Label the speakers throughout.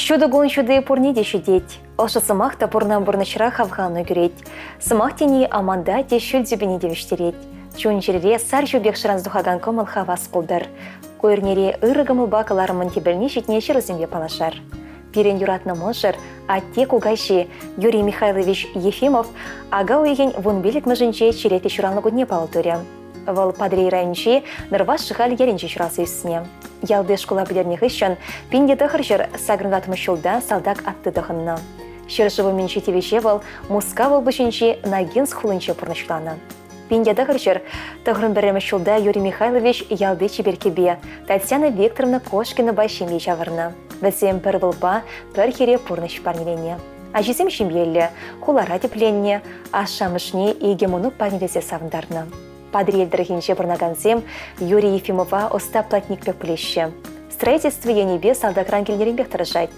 Speaker 1: Ҫутӑ кун ҫути пурне те ҫитет. Ӑшӑ сӑмах та пурӑнан пурнӑҫра хавхалану кӳрет. Сӑмах тени амантать те ҫӳл тӳпене тивӗҫтерет. Чун-чӗрере сар ҫу пек шӑранса тухакан кӑмӑл хавас пултӑр. Ку эрнере ырӑ кӑмӑлпа кӑларӑмӑн тӗпелне ҫитнӗ ҫырусемпе паллашар. Пирӗн юратнӑ мӑшӑр, атте кукаҫи Юрий Михайлович Ефимов ака уйӑхӗн вунпиллӗкмӗшӗнче черетлӗ ҫуралнӑ кунне паллӑ турӗ. Вӑл Патӑрьел районӗнчи Нӑрваш Шӑхаль ялӗнче ҫуралса ӳснӗ. Ялти шкула пӗтернӗ хыҫҫӑн 1984 ҫулта салтак атти тӑхӑннӑ. Ҫӗршыв умӗнчи тивӗҫе вӑл Мускав облаҫӗнчи Ногинск хулинче пурнӑҫланӑ. 1991 ҫулта Юрий Михайлович ялти чиперккепе Татьяна Викторовна Кошкинӑпа ҫемье ҫавӑрнӑ. Вӗсем пӗр вӑлпа пӗр хӗре пурнӑҫ парнеленӗ. Ачисем ҫемьеллӗ, хулара тӗпленнӗ, ашшӗ-амӑшне икӗ мӑнук парнелесе савӑнтарнӑ. Патӑрьел тӑрӑхӗнче пурӑнакансем Юрий Ефимова ӑста платник пек пӗлеҫҫӗ. Строительство енӗпе салтакран килнӗренпех тӑрӑшать.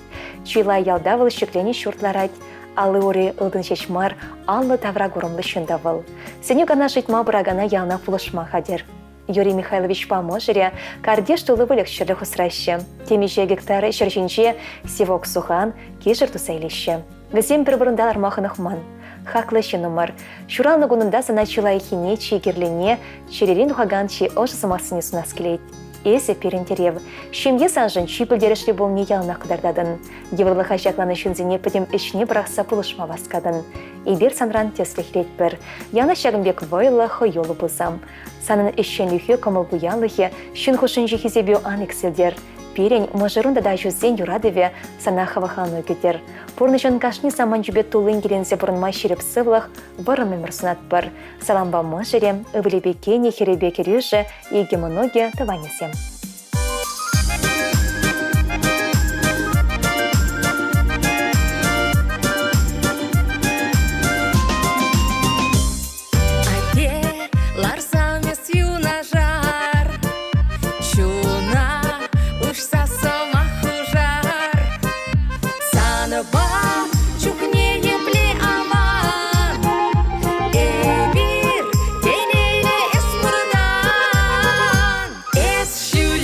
Speaker 1: Чылай ялта вӑл ҫӗкленӗ ҫурт ларать. Алли-ури ылтӑн ҫеҫ мар, анлӑ тавракурӑмлӑ ҫын та вӑл. Сӗнӳ-канаш ыйтма пыракана яланах пулӑшма хатӗр. Юрий Михайловичпа мӑшӑрӗ картиш тулли выльӑх-чӗрлӗх усраҫҫӗ. Темиҫе гектар ҫӗр ҫинче севок сухан, кишӗр туса илеҫҫӗ. Вӗсем пӗр вырӑнта ларма хӑнӑхман. Хаклӑ ҫыннӑмӑр, ҫуралнӑ кунунта сана чи лайӑххине, чи кирлине, чӗререн тухакан чи ӑшӑ сӑмахсене сунас килет. Эсӗ пирӗн тӗрев. Ҫемье саншӑн чи пӗлтерӗшли пулни яланах кӑтартатӑн. Йывӑрлӑха ҫакланнӑ ҫынсене пӗтӗм ӗҫне пӑрахса пулӑшма васкатӑн. Эпир санран тӗслӗх илетпӗр. Яна ҫакӑн пек вӑйлӑ, хӑюллӑ пулсам. Санӑн ӗҫченлӗхӳ, кӑмӑл пуянлӑхӗ, ҫын хушшинчи хисепӳ ан иксӗлтӗр. Пирӗн мӑшӑрун тата аҫусен юратӑвӗ сана хавхалану кӗтӗр. Пурнӑҫӑн кашни саманчӗпе туллин киленсе пурӑнма ҫирӗп сывлӑх, вӑрӑм ӗмӗр сунатпӑр. Салампа мӑшӑрӗ, ывӑлӗпе кинӗ, хӗрӗпе кӗрӳшӗ, икӗ мӑнукӗ, тӑванӗсем.
Speaker 2: Атте, ларсан эс юнашар, чуна уҫса сӑмах хушар. Санпа чухне епле аван, эпир телейлӗ эс пурӑнан. Эс ҫӳле.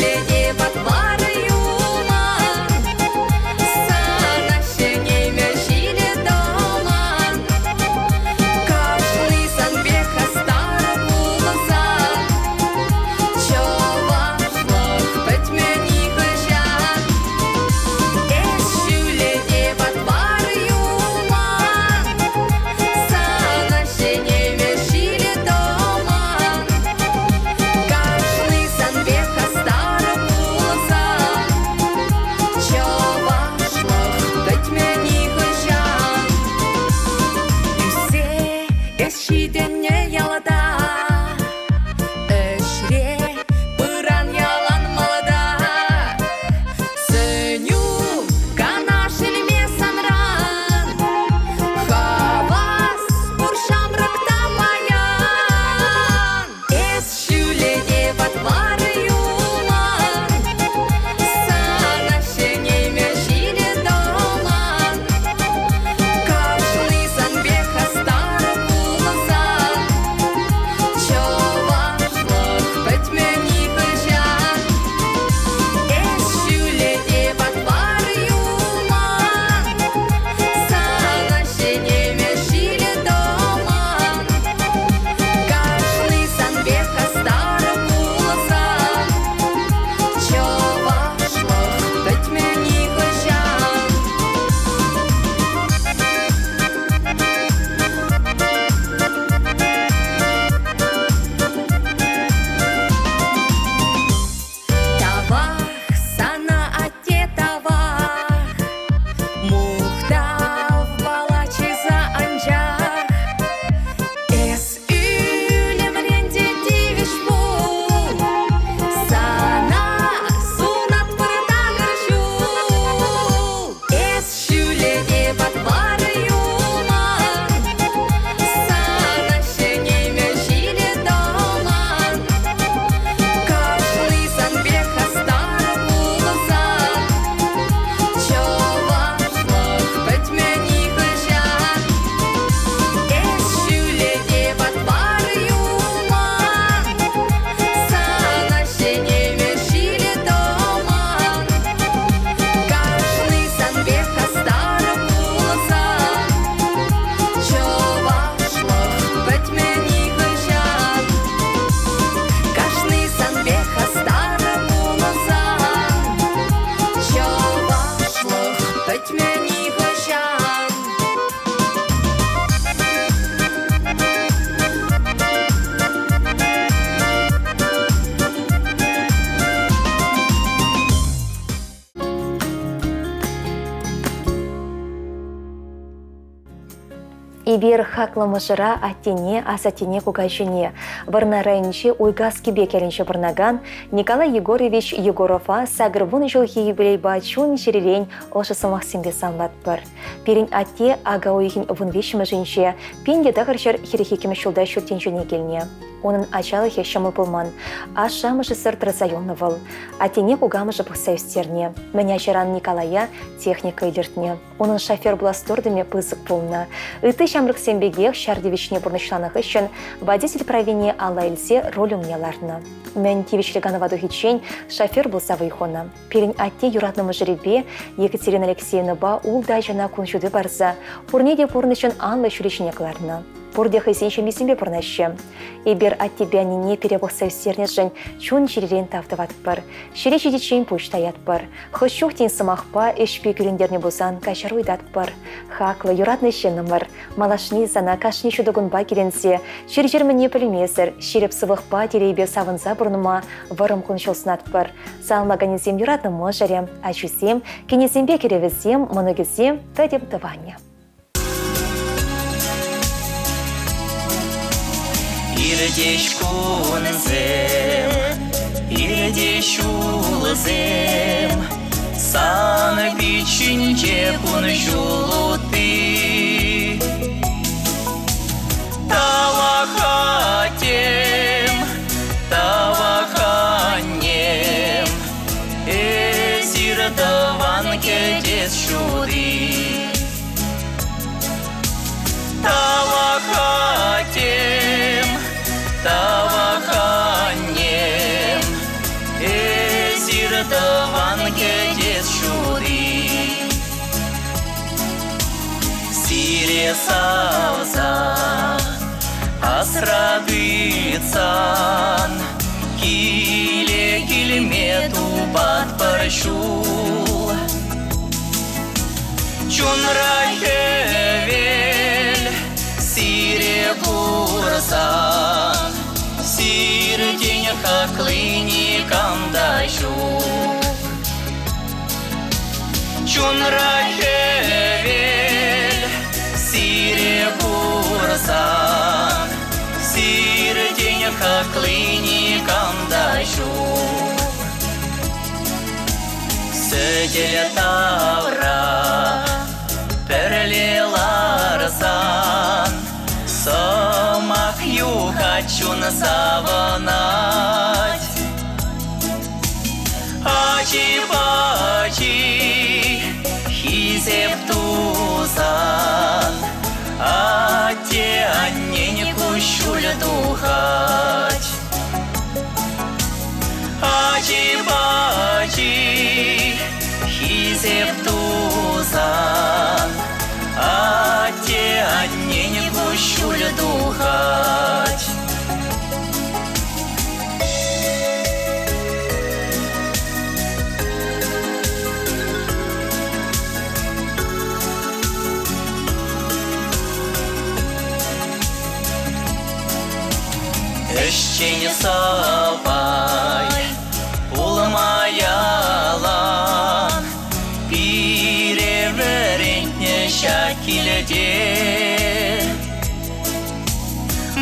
Speaker 1: Эпир хаклӑ мӑшӑра аттене, асаттене, кукаҫине Вӑрнар районӗнчи Уйкас Кипек ялӗнче пурӑнакан Николай Егорович Егорова 80 ҫулхи юбилейпа чун-чӗререн ӑшӑ сӑмахсемпе саламлатпӑр. Пирӗн атте ака уйӑхӗн 13-мӗшӗнче 1942 ҫулта ҫут тӗнчене килнӗ. Унӑн ачалӑхӗ ҫӑмӑл пулман. Ашшӗ-амӑшӗсӗр тӑрса юлнӑ вӑл. Аттене кукамӑшӗ пӑхса ӳстернӗ. Мӗн ачаран Николая техника илӗртнӗ. Унӑн шофер пулас туртӑмӗ пысӑк пулнӑ. Ытти ҫамрӑксем пекех ҫар тивӗҫне пурнӑҫланӑ хыҫҫӑн водитель правине алла илсе руль умне лартнӑ. Мӗн тивӗҫлӗ канӑва тухиччен шофер пулса вӑй хунӑ. Пирӗн атте юратнӑ мӑшӑрӗпе Екатерина Алексеевнӑпа ултӑ ачана кун ҫути парса пурне те пурнӑҫӑн анлӑ ҫулӗ ҫине кӑларнӑ. Пурте хӑйсен ҫемйисемпе пурӑнаҫҫӗ. Эпир аттепе аннене пире пӑхса ӳстернӗшӗн чун-чӗререн тав тӑватпӑр. Ҫӗре ҫитиччен пуҫ таятпӑр. Хӑш чух тен сӑмахпа, ӗҫпе кӳрентернӗ пулсан каҫару ыйтатпӑр. Хаклӑ, юратнӑ ҫыннӑмӑр, малашне сана кашни ҫутӑ кунпа киленсе, чир-чӗр мӗнне пӗлмесӗр, ҫирӗп сывлӑхпа, телейпе савӑнса пурӑнма вӑрӑм кун-ҫул сунатпӑр. Саламлаканӗсем юратнӑ мӑшӑрӗ, ачисем, кинӗсемпе кӗрӗвӗсем, мӑнукӗсем, пӗтӗм тӑванӗ.
Speaker 3: Иртеҫ кунсем, иртеҫ ҫулсем, Сан пит ҫинче кун-ҫул утти. Тавах аттем, тавах аннем, Эсир тӑван кӗтес ҫути. Тавах аттем, тавах аннем, Эсир тӑван кӗтес ҫути. Сире савса асра тытсан, Киле килме тупатпӑр ҫул. Чунра хӗвел сире курсан, Сиртен хакли никам та ҫук. Чунра хӗвел сире курсан, Сиртен хакли никам та ҫук. Сӗтел тавра пӗрле ларсан, Сӑмах юхать, чун савӑнать. Ачи-пачи хисеп тусан, Атте-аннен куҫҫуль тухать. Ачи-пачи хисеп тусан, Атте-аннен куҫҫуль тухать. Ӗҫчен сӑпай пулма ялан, Пире вӗрентнӗ ҫак килте.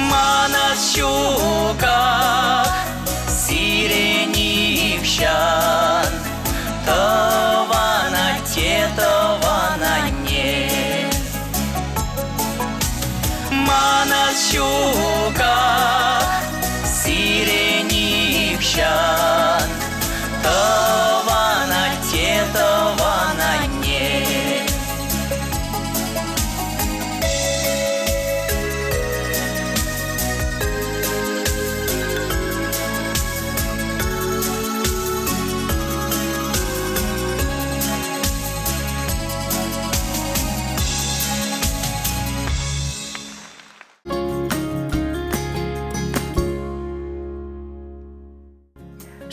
Speaker 3: Манас ҫуках сире нихҫан, Тӑван атте, тӑван анне. Манас ҫуках сире нихҫан.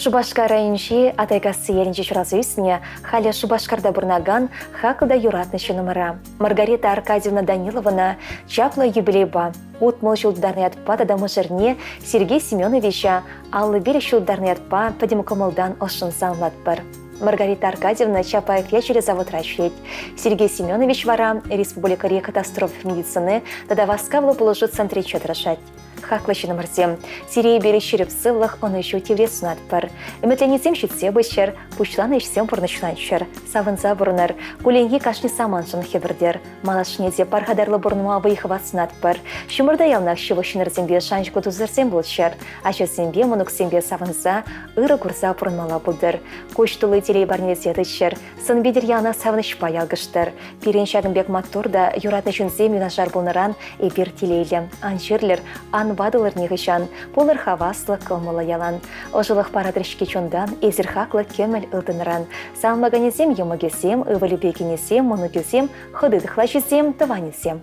Speaker 1: Шупашкар районӗнчи Атайкасси ялӗнче ҫуралса ӳснӗ, халӗ Шупашкарта пурӑнакан хаклӑ та юратнӑ ҫыннӑмӑра Маргарита Аркадьевна Данилована чаплӑ юбилейпа 60 ҫул тутарнӑ ятпа тата мӑшӑрне Сергей Семеновича 55 ҫул тутарнӑ ятпа пӗтӗм кӑмӑлтан ӑшшӑн саламлатпӑр. Маргарита Аркадьевна Чапаев ячӗллӗ заводра ӗҫлет. Сергей Семенович вара республикӑри катастрофа медицины тата васкавлӑ пулӑшу центрӗнче тӑрӑшать. Хаклӑ ҫыннӑмӑрсем, сире эпир ҫирӗп сывлӑх, ӑнӑҫу тивлет сунатпӑр. Ӗмӗтленисем ҫитсе пыччӑр, пуҫланӑ ӗҫсем пурнӑҫланччӑр, савӑнса пурӑнӑр, кулленхи кашни самантшӑн хӗпӗртӗр. Малашне те пархатарлӑ пурӑнма вӑй-хӑват сунатпӑр. Ҫумӑрта яланах ҫывӑх ҫыннӑрсемпе шанчӑклӑ тусӑрсем пулччӑр. Ачасемпе, мӑнуксемпе савӑнса, ырӑ курса пурӑнмалла пултӑр. Куҫ тулли телей парнелесе тӑччӑр, сӑн витӗр яланах савӑнӑҫпа ялкӑштӑр. Пирӗн ҫакӑн пек маттур та юратнӑ ҫынсем юнашар пулнӑран эпир телейлӗ. Ан чирлӗр, ан ватӑлӑр нихӑҫан, пулӑр хаваслӑ, кӑмӑллӑ ялан. Ӑшӑлӑх паратӑр-ҫке чунтан, эсир хаклӑ кӗмӗл ылтӑнран. Саламлаканӗсем йӑмӑкӗсем, ывӑлӗпе кинӗсем, мӑнукӗсем, хӑти-тӑхлачисем, тӑванӗсем.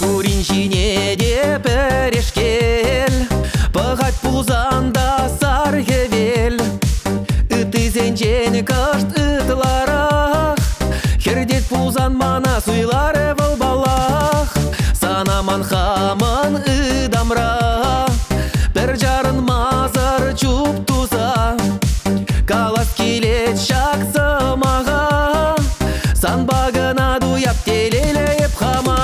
Speaker 3: Пурин ҫине те пӗрешкел Пӑхать пулсан та сар хӗвел Ыттисенчен кӑшт ытларах Хӗртет пулсан мана суйларӗ вӑл паллах Сана ман хамӑн ытамра Пӗр чарӑнмасӑр чуп туса Калас килет ҫак сӑмаха Санпа кӑна туяп телейлӗ эп хама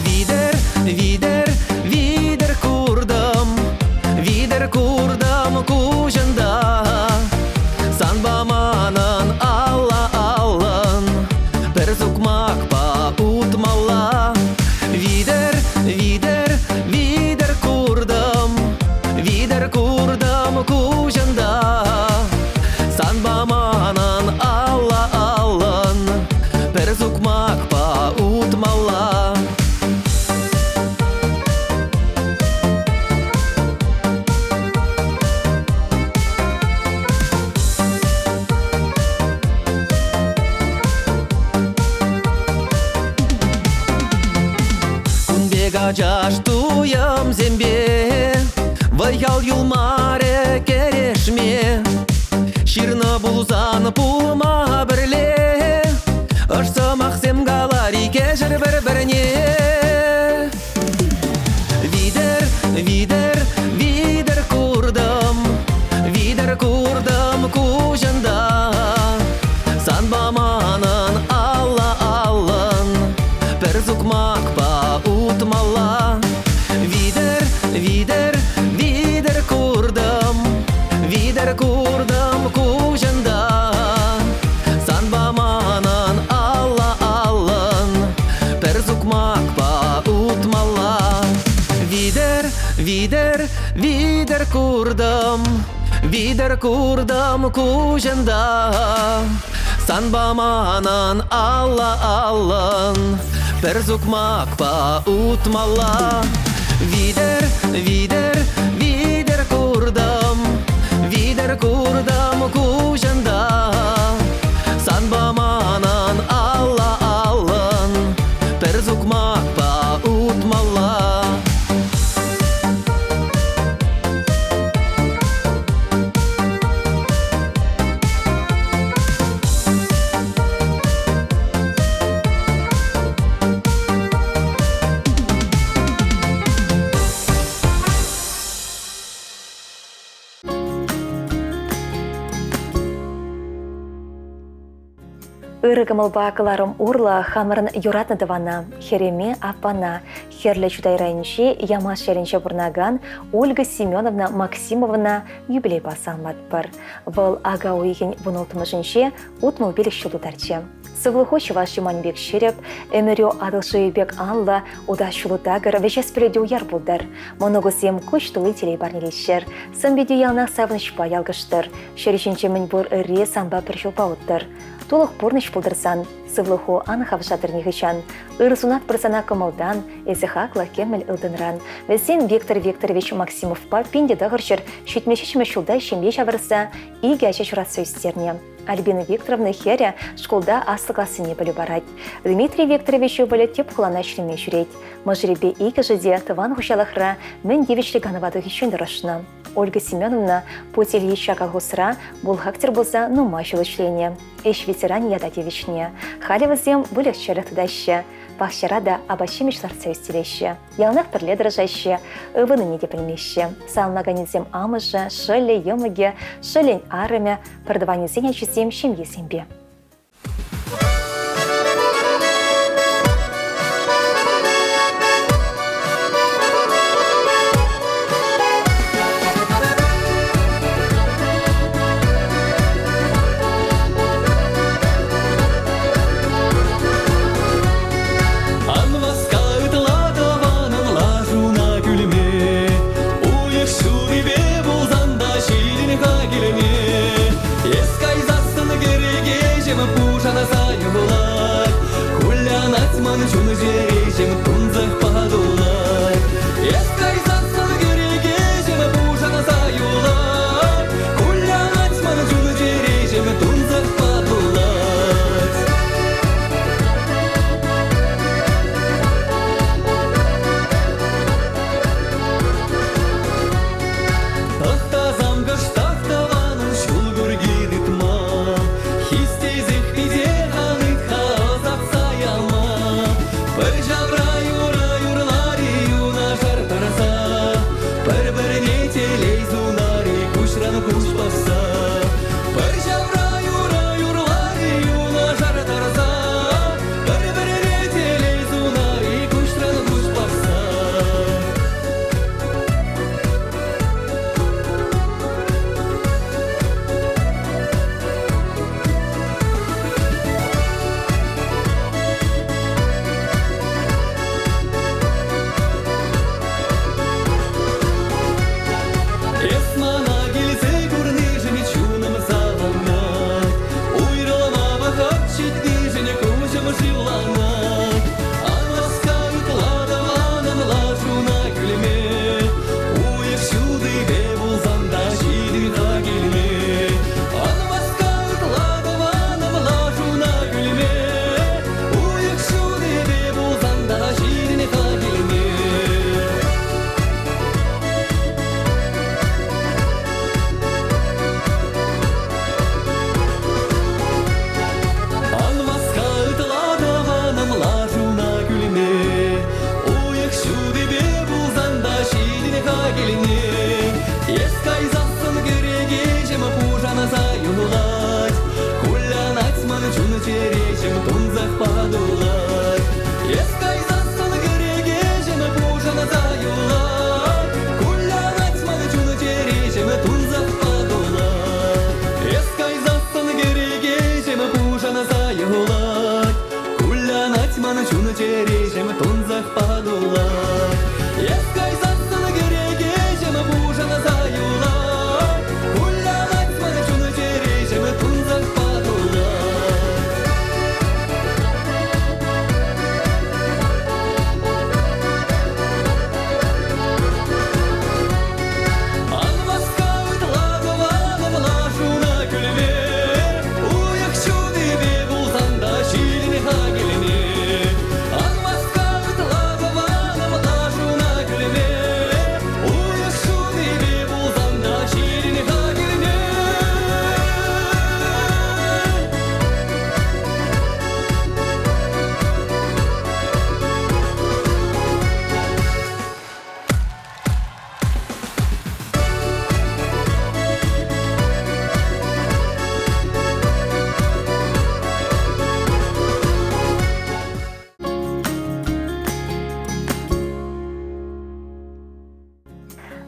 Speaker 3: Витӗр, витӗр, витӗр куртӑм, витӗр куртӑм куҫӑнта. Санпа манӑн алла-аллӑн пӗр сукмакпа утмалла. Витӗр, витӗр, витӗр куртӑм, витӗр куртӑм куҫӑнта. Санпа манӑн алла-аллӑн пӗр сукмакпа утмалла. Кун пек ачаш туйӑмсемпе вӑй-хал юлмарӗ кӗрешме. Ҫырнӑ пулсан пулма пӗрле Ӑш сӑмахсем калар икешер пӗр-пӗрне. Витӗр, витӗр, витӗр куртӑм, витӗр куртӑм куҫӑнта. Санпа манӑн алла-аллӑн пӗр сукмакпа утмалла. Витӗр, витӗр, витӗр куртӑм, витӗр куртӑм куҫӑнта. Санпа манӑн алла-аллӑн пӗр сукмакпа утмалла. Витӗр, витӗр, витӗр куртӑм, витӗр куртӑм куҫӑнта. Санпа манӑн алла-аллӑн пӗр сукмакпа утмалла. Витӗр, витӗр, витӗр куртӑм, витӗр куртӑм куҫӑнта. Санпа манӑн алла-аллӑн пӗр сукмакпа утмалла.
Speaker 1: Ырӑ кӑмӑлпа кӑларӑм урлӑ хамӑрӑн юратнӑ тӑвана, хӗрӗме аппана, Хӗрлӗ Чутай районӗнчи Ямаш ялӗнче пурӑнакан Ольга Семеновна Максимовӑна юбилейпа саламлатпӑр. Вӑл ака уйӑхӗн вунулттӑмӗшӗнче 65 ҫул тутарчӗ. Сывлӑху чӑваш юман пек ҫирӗп, ӗмӗрӳ Атӑл шывӗ пек анлӑ, утас ҫулу такӑр, вӗҫес пӗлӗтӳ уяр пултӑр. Мӑнукусем куҫ тулли телей парнелеҫҫӗр. Сӑн-питӳ яланах савӑнӑҫпа ялкӑштӑр. Ҫӗр ҫинче мӗнпур ырри санпа пӗр ҫулпа уттӑр. Тулӑх пурнӑҫ пултӑрсан, сывлӑху ан хавшатӑр нихӑҫан. Ыр сунатпӑр сана кӑмӑлтан, эсӗ хаклӑ кӗмӗл ылтӑнран. Вӗсем Виктор Викторович Максимовпа 1977 ҫулта ҫемье ҫавӑрса икӗ ача ҫуратса ӳстернӗ. Альбина Викторовна хӗрӗ шкулта аслӑ классене пӗлӳ парать. Дмитрий Викторович ывӑлӗ тӗп хулана ӗҫлеме ҫӳрет. Мӑшӑрӗпе иккӗшӗ те тӑван хуҫалӑхра мӗн тивӗҫлӗ канӑва тухиччен тӑрӑшнӑ. Ольга Семеновна Путь Ильича колхозра бухгалтер пулса нумай ҫул ӗҫленӗ. Ӗҫ ветеранӗ ята тивӗҫнӗ. Халӗ вӗсем выльӑх-чӗрлӗх тытаҫҫӗ. Пахчара та апат-ҫимӗҫ лартса ӳстереҫҫӗ. Яланах пӗрле тӑрӑшаҫҫӗ, ывӑннине те пӗлмеҫҫӗ. Саламлаканӗсем амӑшӗ, шӑллӗ, йӑмӑкӗ, шӑллӗн арӑмӗ, пӗртӑванӗсен ачисем ҫемьесемпе.
Speaker 3: Ан васка ытла тӑванӑн лашуна кӳлме, Уйӑх ҫутипе пулсан та ҫитӗн-ха килне. Эс кайсассӑн кӗреке.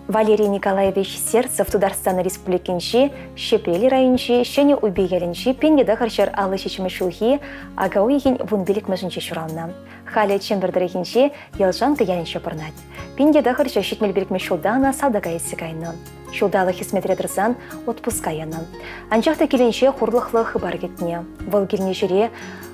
Speaker 1: Валерий Николаевич Сердцев Тутарстан Республикинчи Ҫӗпрел районӗнчи Ҫӗнӗ Упи ялӗнчи 1957 ҫулхи ака уйӑхӗн вунпиллӗкмӗшӗнче ҫуралнӑ. Халӗ Чӗмпӗр тӑрӑхӗнчи Елшанка ялӗнче пурӑнать. 1975 ҫулта ӑна салтака илсе кайнӑ. Ҫулталӑк хӗсметре тӑрсан отпуска янӑ. Анчах та килӗнче хурлӑхлӑ хыпар кӗтнӗ. Вӑл килнӗ ҫӗре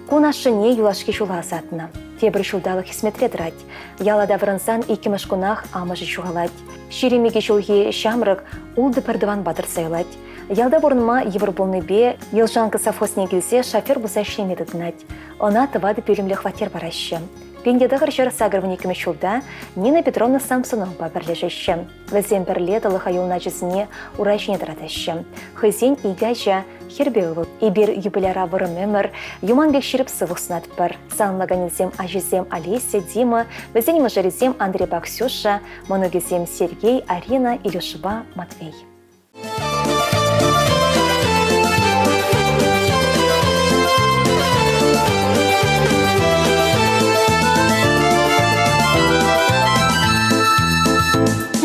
Speaker 1: кун ашшӗне юлашки ҫула ӑсатнӑ. Тепӗр ҫулталӑк хӗсметре тӑрать. Яла таврӑнсан иккӗмӗш кунах амӑшӗ ҫухалать. 22 ҫулхи ҫамрӑк ултӑ пӗртӑванпа тӑрса юлать. Ялта пурӑнма йывӑр пулнипе Елшанка совхозне килсе шофер пулса ӗҫлеме тытӑнать. Ӑна тӑватӑ пӳлӗмлӗ хваттер параҫҫӗ. 1982 ҫулта Нина Петровна Самсоновапа пӗрлешеҫҫӗ. Вӗсем пӗрле тӑлӑха юлнӑ ачасене ура ҫине тӑратаҫҫӗ. Хӑйсен икӗ ача, хӗрпе ывӑл. Эпир юбиляра вӑрӑм ӗмӗр, юман пек ҫирӗп сывлӑх сунатпӑр. Саламлаканӗсем ачисем Олеся, Дима, вӗсен мӑшӑрӗсем Андрейпа Ксюша, мӑнукӗсем Сергей, Арина, Илюшӑпа Матвей.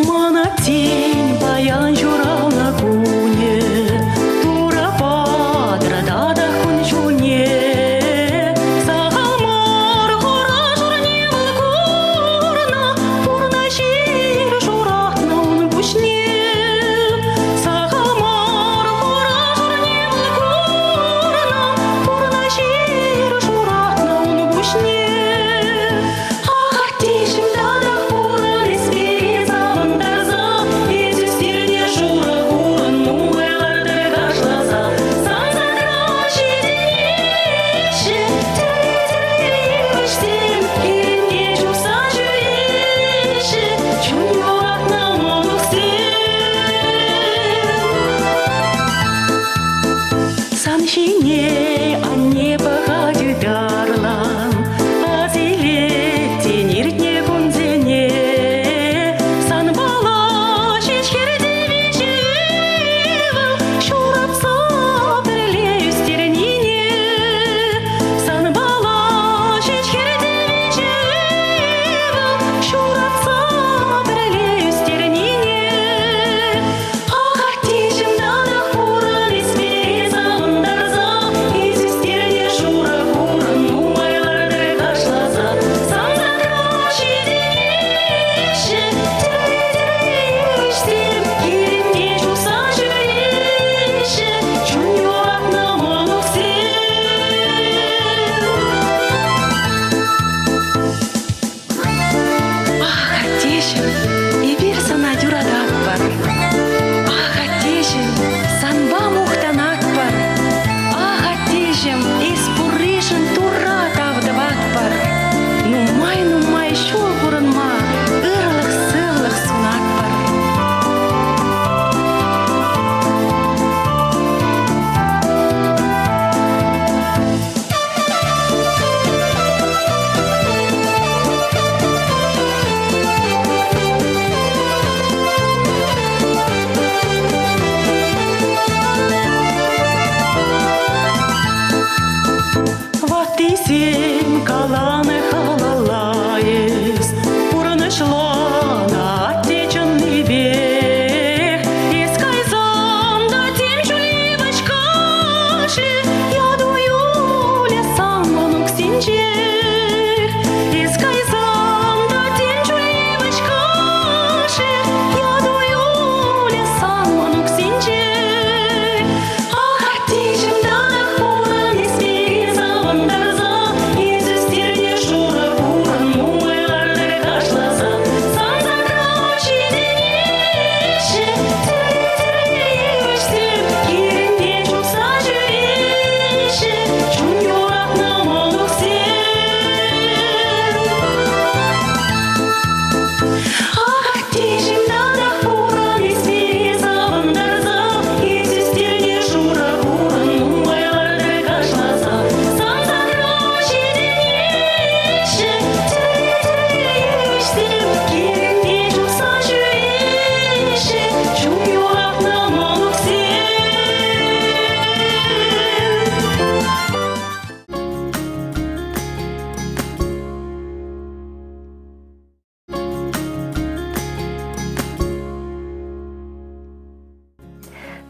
Speaker 4: Мана тен паян ҫуралнӑ кунӗ, Турӑ патӑр татах кун-ҫулне. Сахал мар хура-шурне вӑл курнӑ, Пурнӑҫ ир шуратнӑ ун пуҫне.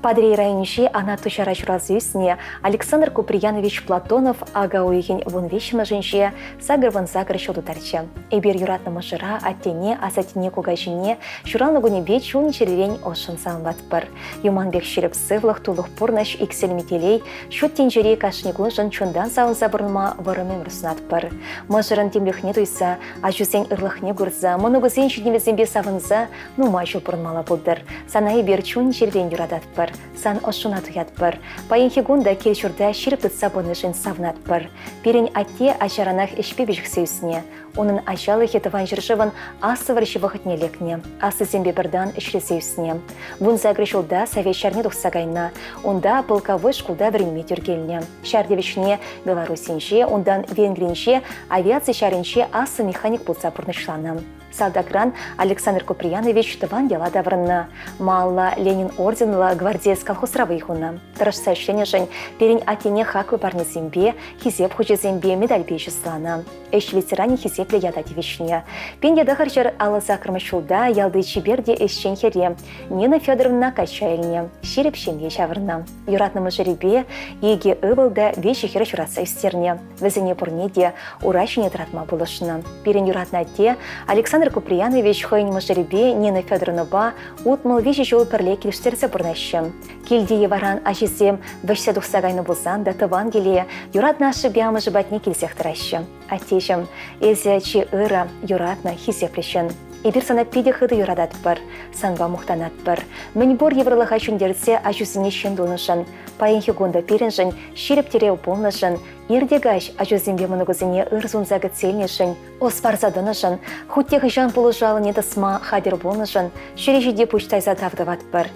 Speaker 1: Патӑрьел районӗнчи Анат Туҫара ҫуралса ӳснӗ Александр Куприянович Платонов ака уйӑхӗн 13-мӗшӗнче 88 ҫул тутарчӗ. Эпир юратнӑ мӑшӑра, аттене, асаттене, кукаҫине ҫуралнӑ кунӗпе чун-чӗререн ӑшшӑн саламлатпӑр. Юман пек ҫирӗп сывлӑх, тулӑх пурнӑҫ, иксӗлми телей, ҫут тӗнчери кашни куншӑн чунтан савӑнса пурӑнма вӑрӑм ӗмӗр сунатпӑр. Мӑшӑрӑн тимлӗхне туйса, ачусен ырлӑхне курса, мӑнукусен ҫитӗнӗвӗсемпе савӑнса нумай ҫул пурӑнмалла пултӑр. Сана эпир чун-чӗререн юрататпӑр, сан ӑшшуна туятпӑр. Паянхи кун та кил-ҫурта ҫирӗп тытса пынишӗн савӑнатпӑр. Пирӗн атте ачаранах ӗҫпе пиҫӗхсе ӳснӗ. Унӑн ачалӑхӗ Тӑван ҫӗршывӑн Аслӑ вӑрҫи вӑхӑтне лекнӗ. Аслисемпе пӗртан ӗҫлесе ӳснӗ. 18 ҫулта Совет ҫарне тухса кайнӑ. Унта полковой шкулта вӗренме тӳр килнӗ. Ҫар тивӗҫне Белоруссинче, унтан Венгринче авиаци ҫарӗнче аслӑ механик пулса пурнӑҫланӑ. Салтакран Александр Куприянович тӑван яла таврӑннӑ. Малла Ленин орденлӑ гвардеец колхозра вӑй хунӑ. Тӑрӑшса ӗҫленӗшӗн пирӗн аттене хаклӑ парнесемпе, хисеп хучӗсемпе, медальпе чысланӑ. Ӗҫ ветеранӗ хисеплӗ ята тивӗҫнӗ. 1958 ҫулта ялти чипер те ӗҫчен хӗре Нина Федоровна качча илнӗ, ҫирӗп ҫемье ҫавӑрнӑ. Юратнӑ мӑшӑрӗпе икӗ ывӑл та виҫӗ хӗр ҫуратса ӳстернӗ. Вӗсене пурне те ура ҫине тӑратма пулӑшнӑ. Пирӗн юратнӑ атте Александр Куприянович хӑйӗн мӑшӑрӗпе Нина Федоровнӑпа 63 ҫул пӗрле килӗштерсе пурӑнаҫҫӗ. Килти йӑваран ачисем вӗҫсе тухса кайнӑ пулсан та тӑван киле юратнӑ ашшӗпе амӑшӗ патне килсех тӑраҫҫӗ. Аттеҫӗм, эсӗ чи ырӑ, юратнӑ, хисеплӗ ҫын. Эпир сана питӗ хытӑ юрататпӑр, санпа мухтанатпӑр. Мӗнпур йывӑрлӑха ҫӗнтерсе ачусене ҫын тунӑшӑн, паянхи кун та пирӗншӗн ҫирӗп тӗрев пулнӑшӑн, ир те каҫ ачусемпе мӑнукусене ыр сунса кӗтсе илнӗшӗн, ӑс парса тӑнӑшӑн, хуть те хӑҫан пулӑшу аллине тӑсма хатӗр пулнӑшӑн ҫӗре ҫити пуҫ тайса тав тӑватпӑр.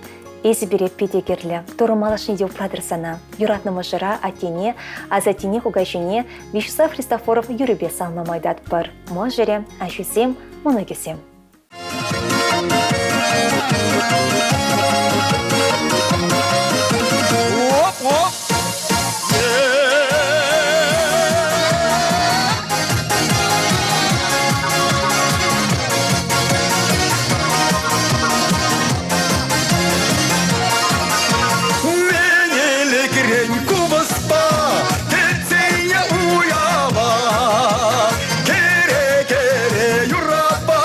Speaker 1: Эсӗ пире питӗ кирлӗ. Турӑ малашне те упратӑр сана. Юратнӑ мӑшӑра, аттене, асаттене, кукаҫине Вячеслав Христофоров юрӑпе саламлама ыйтатпӑр. Мӑшӑрӗ, аҫусем, мӑнукӗсем.
Speaker 3: Оп-оп! Мӗн ӗлӗкрен купӑспа кӗтсене уява кӗре-кӗре юрапа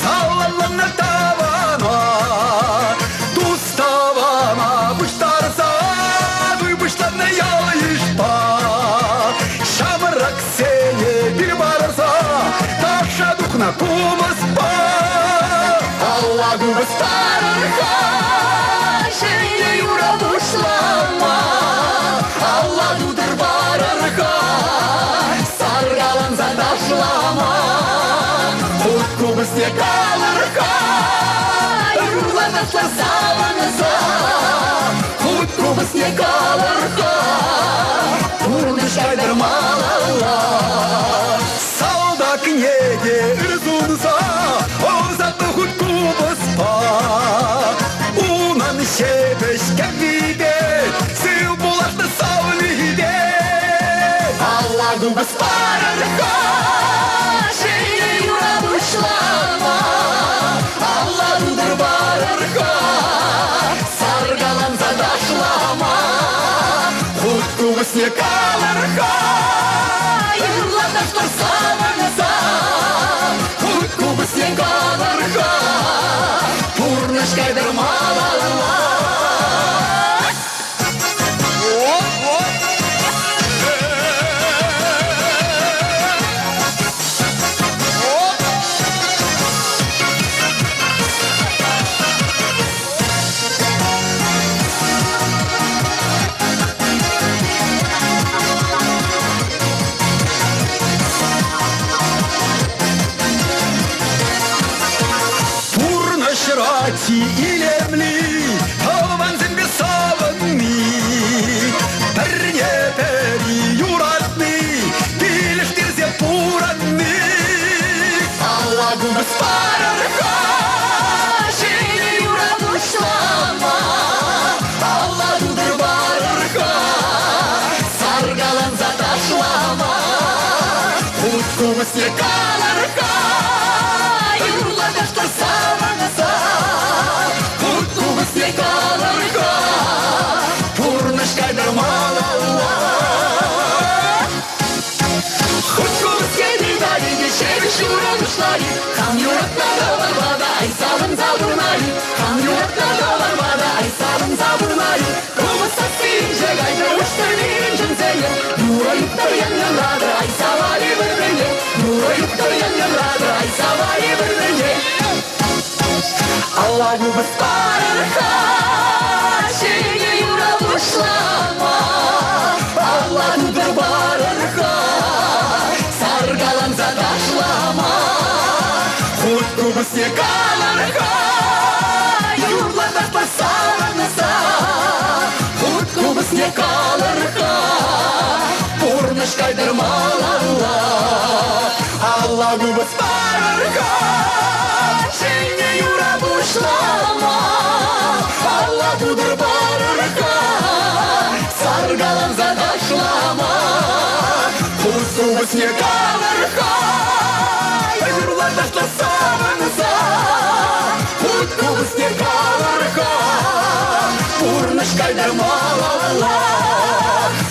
Speaker 3: саламланӑ тавана тус-тӑвана пуҫтарса туй пуҫланнӑ ял-йышпа ҫамрӑксене пил парса ташша тухнӑ купӑспа алла купӑс парӑр-ха ҫӗнӗ юра пуҫлама алла тутӑр парӑр-ха саркаланса ташлама хут купӑсне калӑр-ха юрла ташла савӑнса хут купӑсне калӑр-ха пурнӑҫ кайтӑр малалла Салтакне те ыр сунса ӑсатнӑ хут купӑспа. Унӑн ҫепӗҫ кӗввипе сыв пуласнӑ савнипе. Алла купӑс парӑр-ха, ҫӗнӗ юра пуҫлама. Алла тутӑр парӑр-ха, саркаланса ташлама. Хут купӑсне калӑр-ха, юрла ташлар савӑнса. Хут купӑсне калӑр-ха, пурнӑҫ кайтӑр малалла. Пурнӑҫра чи илемли тӑвансемпе савӑнни, пӗрне-пӗри юратни, килӗштерсе пурӑнни. Алла купӑс парӑр-ха, ҫӗнӗ юра пуҫлама. Алла тутӑр парӑр-ха, саркаланса ташлама. Хут купӑсне калӑр-ха, юрла ташлар савӑнса. юхтӑр, ян янратӑр, ай савари пӗр-пӗрне. Юрӑ юхтӑр, ян янратӑр, ай савари пӗр-пӗрне. Алла купӑс парӑр-ха, ҫӗнӗ юрӑ пуҫлама. Алла тутӑр парӑр-ха, саркаланса ташлама. Хут купӑсне калӑр-ха, юрла ташла савӑнса. Хут купӑсне калӑр-ха, пурнӑҫ кайтӑр малалла. Алла купӑс парӑр-ха, ҫӗнӗ юрӑ пуҫлама. Алла тутӑр парӑр-ха, саркаланса ташлама. Хут купӑсне калӑр-ха, юрла ташла савӑнса. Хут купӑсне калӑр-ха, пурнӑҫ кайтӑр малалла.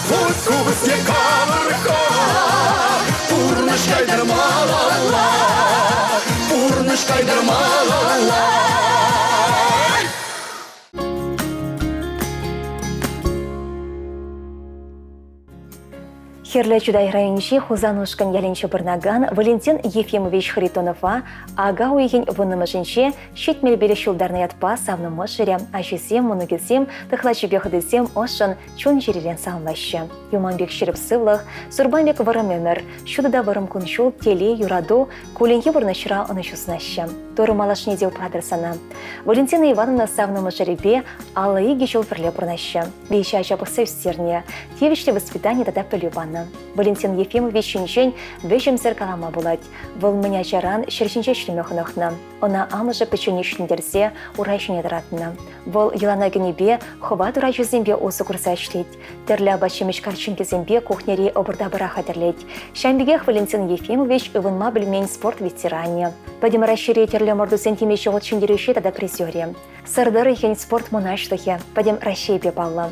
Speaker 3: Хут купӑсне калӑр-ха, пурнӑҫ кайтӑр малалла. Пурнӑҫ кайтӑр малалла.
Speaker 1: Хӗрлӗ Чутай районӗнчи Хусанушкӑнь ялӗнче пурӑнакан Валентин Ефимович Харитонова ака уйӑхӗн вуннӑмӗшӗнче 75 ҫултарнӑ ятпа савнӑ мӑшӑрӗ, ачисем, мӑнукӗсем, тӑхлачипе хӑтисем ӑшшӑн чун-чӗререн саламлаҫҫӗ. Юман пек ҫирӗп сывлӑх, сурпан пек вӑрӑм ӗмӗр, ҫутӑ та вӑрӑм кун-ҫул, телей, юрату, кулленхи пурнӑҫра ӑнӑҫу сунаҫҫӗ. Турӑ малашне те упратӑр сана. Валентина Ивановна савнӑ мӑшӑрӗпе 52 ҫул пӗрле пурӑнаҫҫӗ. Виҫӗ ача пӑхса ӳстернӗ, тивӗҫлӗ воспитани тата пӗлӳ панӑ. Валентин Ефимович ҫинчен вӗҫӗмсӗр калама пулать. Вӑл мӗн ачаран ҫӗр ҫинче ӗҫлеме хӑнӑхнӑ. Ӑна амӑшӗ пӗчченех ҫӗнтерсе ура ҫине тӑратнӑ. Вӑл йӑлана кӗнипе хӑва турачӗсемпе усӑ курса ӗҫлет. Тӗрлӗ апат-ҫимӗҫ карҫинккисемпе кухньӑри ӑпӑр-тапӑра хатӗрлет. Ҫавӑн пекех Валентин Ефимович ывӑнма пӗлмен спорт ветеранӗ. Пӗтӗм Раҫҫейри тӗрлӗ ӑмӑртусен темиҫе хут ҫӗнтерӳҫи тата призерӗ. Сӑр тӑрӑхӗн спорт мӑнаҫлӑхӗ пӗтӗм Раҫҫейпе паллӑ.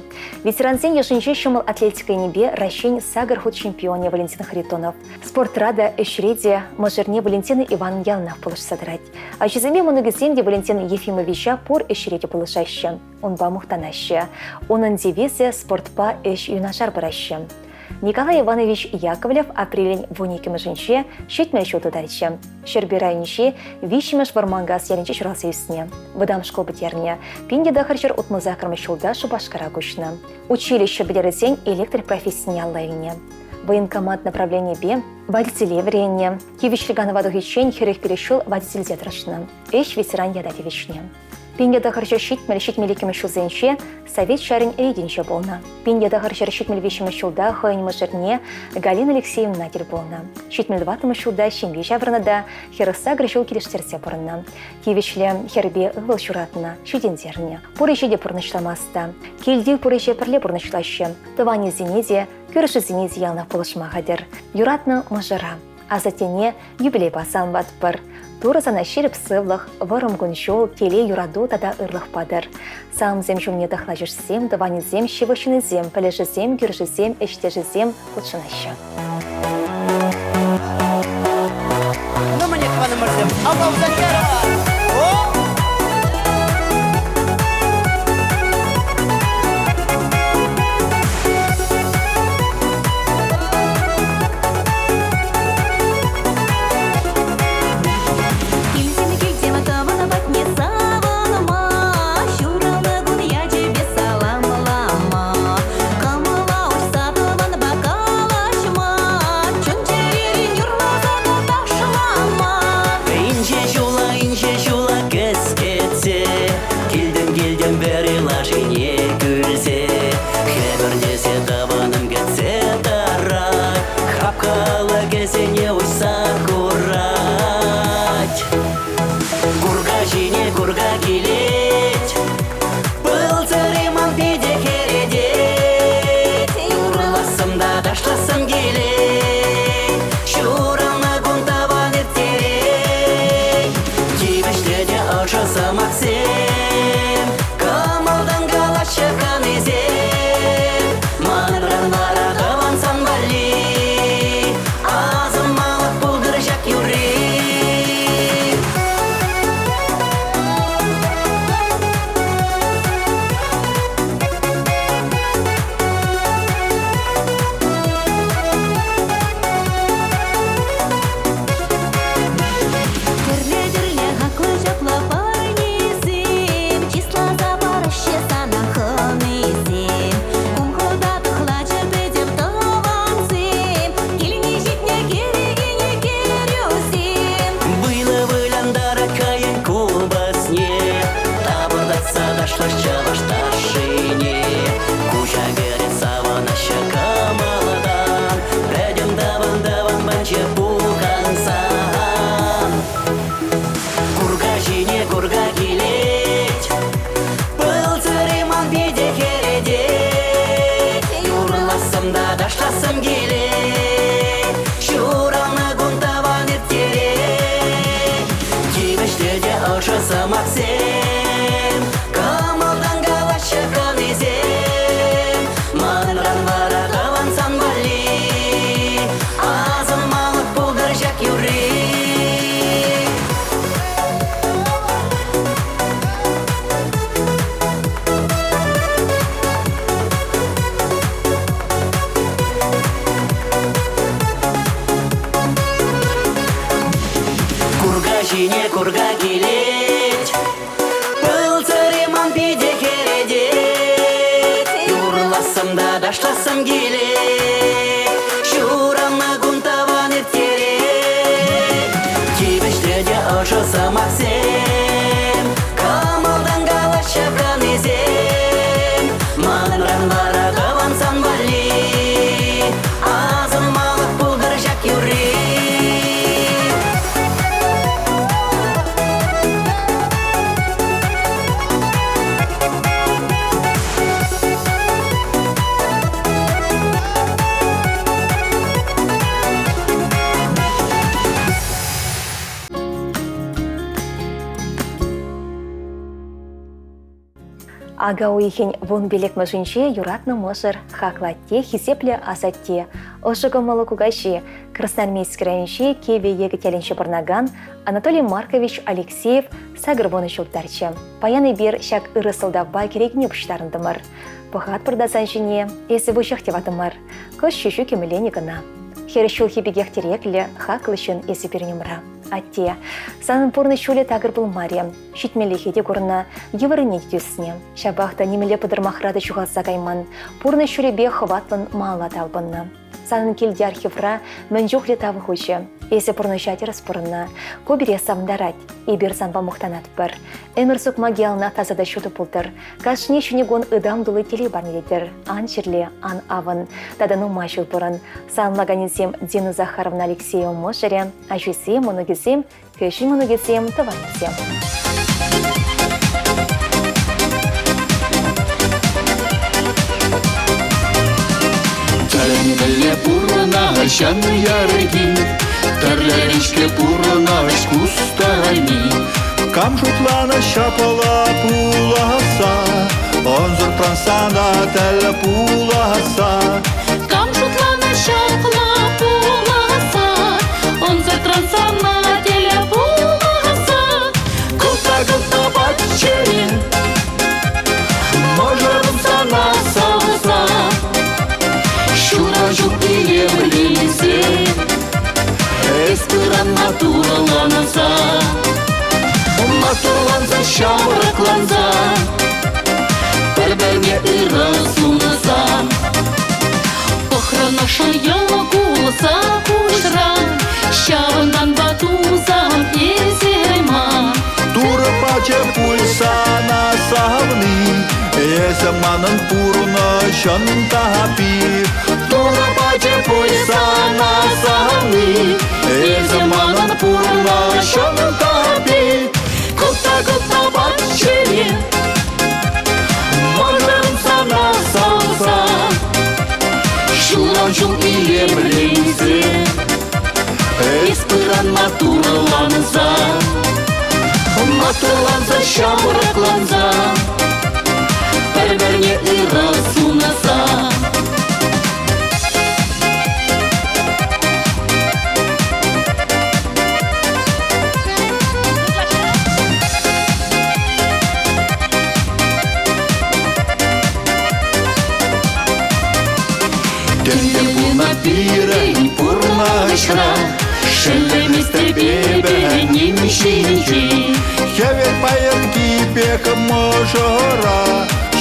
Speaker 1: Ветерансен йышӗнче ҫӑмӑл атлетика енӗпе Раҫҫейӗн сакӑр хут чемпионӗ Валентин Харитонов. Спортра та, ӗҫре те мӑшӑрне Валентина Ивановна яланах пулӑшса тӑрать. Ачисемпе мӑнукӗсем те Валентин Ефимовича пур ӗҫре те пулӑшаҫҫӗ, унпа мухтанаҫҫӗ. Унӑн девизӗ спортпа ӗҫ юнашар пыраҫҫӗ. Николай Иванович Яковлев апрелӗн 12-мӗшӗнче 70 ҫул тутарчӗ. Ҫӗрпӳ районӗнчи виҫҫӗмӗш Вӑрманкас ялӗнче ҫуралса ӳснӗ. Вӑтам шкул пӗтернӗ. 1968 ҫулта Шупашкара куҫнӑ. Училище пӗтерсен электрик профессине алла илнӗ. Военкомат направленипе водителе вӗреннӗ. Тивӗҫлӗ канӑва тухиччен 45 ҫул водительте тӑрӑшнӑ. Ӗҫ ветеран ята тивӗҫнӗ. 1970-72 ҫулсенче Совет ҫарӗн ретӗнче пулнӑ. 1973 ҫулта хӑйӗн мӑшӑрне Галина Алексеевна тӗл пулнӑ. 74 ҫулта ҫемье ҫавӑрнӑ та 48 ҫул килӗштерсе пурӑннӑ. Тивӗҫлӗ хӗрпе ывӑл ҫуратнӑ, ҫитӗнтернӗ. Пур ӗҫе те пурнӑҫлама ӑста. Килти пур ӗҫе пӗрле пурнӑҫлаҫҫӗ. Тӑванӗсене те, кӳршӗсене те яланах пулӑшма хатӗр. Юратнӑ мӑшӑра, асаттене юбилейпа саламлатпӑр. Турӑ сана ҫирӗп сывлӑх, вӑрӑм кун-ҫул, телей, юрату тата ырлӑх патӑр. Саламсем ҫумне тӑхлачӑшсем, тӑванӗсем, ҫывӑх ҫыннисем, пӗлӗшӗсем, кӳршӗсем, ӗҫтешӗсем хутшӑнаҫҫӗ.
Speaker 5: Ну, мӗне тӑванӑмӑрсем, алла усать О!
Speaker 2: Килсем, килсем тӑван патне савӑнма, ҫуралнӑ кун ячӗпе саламлама, кӑмӑла уҫса тӑванпа калаҫма, чун-чӗререн юрласа та ташлама.
Speaker 5: Инҫе ҫула, инҫе ҫула кӗскетсе килтӗм, килтӗм вӗри лашине кӳлсе. Хӗпӗртесе тӑванӑм кӗтсе тӑрать, хапха алӑкӗсене уҫса хурать. Курка ҫине курка килет, пыл сӑри ман питӗ хӗретет. Юрлассӑм та ташлассӑм килет, ҫуралнӑ кун тӑван ирттерет. Тивӗҫлӗ те ӑшӑ сӑмахсем, кӑмӑлтан калаҫҫӗ хӑнисем. Манран вара тӑван сан валли асӑнмалӑх пултӑр ҫак юрри.
Speaker 2: чаплӑ парнесем, чысласа параҫҫӗ сана хӑнисем. Кум-хӑта тӑхлачӑ пӗтӗм тӑвансем, килне ҫитнӗ кӗрекене кӗрӳсем.
Speaker 5: Вылӑ вылянтарать хӑйӗн купӑсне, Тапӑртатса ташлать чӑваш ташшине. Куҫа кӗрет савӑнаҫҫӗ кӑмӑлтан, Пӗтӗм тӑван-тӑван панчӗ пухӑнсан. Курка ҫине курка килет, Пыл сӑри ман пите хӗретет. Юрлассӑм та ташлассӑм килет, Ҫуралнӑ кун тӑван ирттерет. Тивӗҫлӗ те ӑшӑ сӑмахсем, Кӑмӑлтан калаҫҫӗ хӑнисем. Манран вара тӑван сан валли Асӑнмалӑх пултӑр ҫак юрри. Курка ҫине курка килет, Пыл сӑри ман пите хӗретет. Юрлассӑм та ташлассӑм килет, Ҫуралнӑ кун тӑван ирттерет. Тивӗҫлӗ те ӑшӑ сӑмахсем, Кӑмӑлтан калаҫҫӗ хӑнисем. Манран вара тӑван сан валли Асӑнмалӑх пултӑр ҫак юрри.
Speaker 1: Ака уйӑхӗн 15-мӗшӗнче юратнӑ мӑшӑр хаклӑ атте, хисеплӗ асатте, ӑшӑ кӑмӑллӑ кукаҫи, Красноармейски районӗнчи Кивӗ Йӗкӗт ялӗнче пурӑнакан Анатолий Маркович Алексеев 80 ҫул тутарчӗ. Паян эпир ҫак ырӑ сӑлтавпа кӗрекене пуҫтарӑнтӑмӑр. Пӑхатпӑр та сан ҫине, эсӗ вуҫех те ватӑ мар, кӑшт ҫӳҫӳ кӗмӗленӗ кӑна. Хӗрӗх ҫулхи пекех тӗреклӗ, хаклӑ ҫын эсӗ пирӗн умра. Атте, санӑн пурнӑҫ ҫулӗ такӑр пулмарӗ. Ҫитмеллӗхе те курнӑ, йывӑррине те тӳснӗ. Ҫапах та нимӗнле пӑтӑрмахра та ҫухалса кайман, пурнӑҫ ҫулӗпе хӑватлӑн малалла талпӑннӑ. Санӑн килти архивра мӗн чухлӗ тав хучӗ. Эсӗ пурнӑҫа тӗрӗс пурӑннӑ. Ку пире савӑнтарать. Эпир санпа мухтанатпӑр. Ӗмӗр сукмакӗ яланах таса та ҫутӑ пултӑр. Кашни ҫӗнӗ кун ытам тулли телей парнелетӗр. Ан чирле, ан авӑн. Тата нумай ҫул пурӑн. Саламлаканӗсем Дина Захаровна Алексеева мӑшӑрӗ, ачисем, мӑнукӗсем, кӗҫӗн мӑнукӗсем, тӑванӗсем.
Speaker 3: Тӗлӗнмелле пурӑнаҫан ярӑки, Тӗрлӗрен-ҫке пурӑнаҫ кустарми. Кам шутланӑ ҫапла пуласса, Ӑнсӑртран сана тӗл пуласса.
Speaker 4: Кам шутланӑ ҫапла пуласса, Ӑнсӑртран сана тӗл пуласса.
Speaker 3: Кӑлта-кӑлта патчӗре, Мӑшӑрӑм сана савса, Ҫура ҫук илемленсе, Эс пыран матурланса, Матурланса, ҫамрӑкланса, Пӗр-пӗрне ырӑ сунса.
Speaker 4: Пӑхрӑн ӑшӑ йӑл кулса пуҫран, Ҫавӑнтанпа тусам эсир ман.
Speaker 3: Турӑ пачӗ пуль сана савни, Эсӗ манӑн пурнӑҫӑн тапи. Турӑ пачӗ пуль сана савни, Эсӗ манӑн пурнӑҫӑн тапи. Кӑлта-кӑлта патчӗре, Мӑшӑрӑм сана савса, Ҫулран ҫул илемленсе, Эс пыран матурланса, Матурланса, ҫамрӑкланса, Пӗр-пӗрне ырӑ сунса. Тӗнче пулнӑ пирӗн пурнӑҫра, Шеллеместӗп эпӗ ним ҫинчен. пек мӑшӑра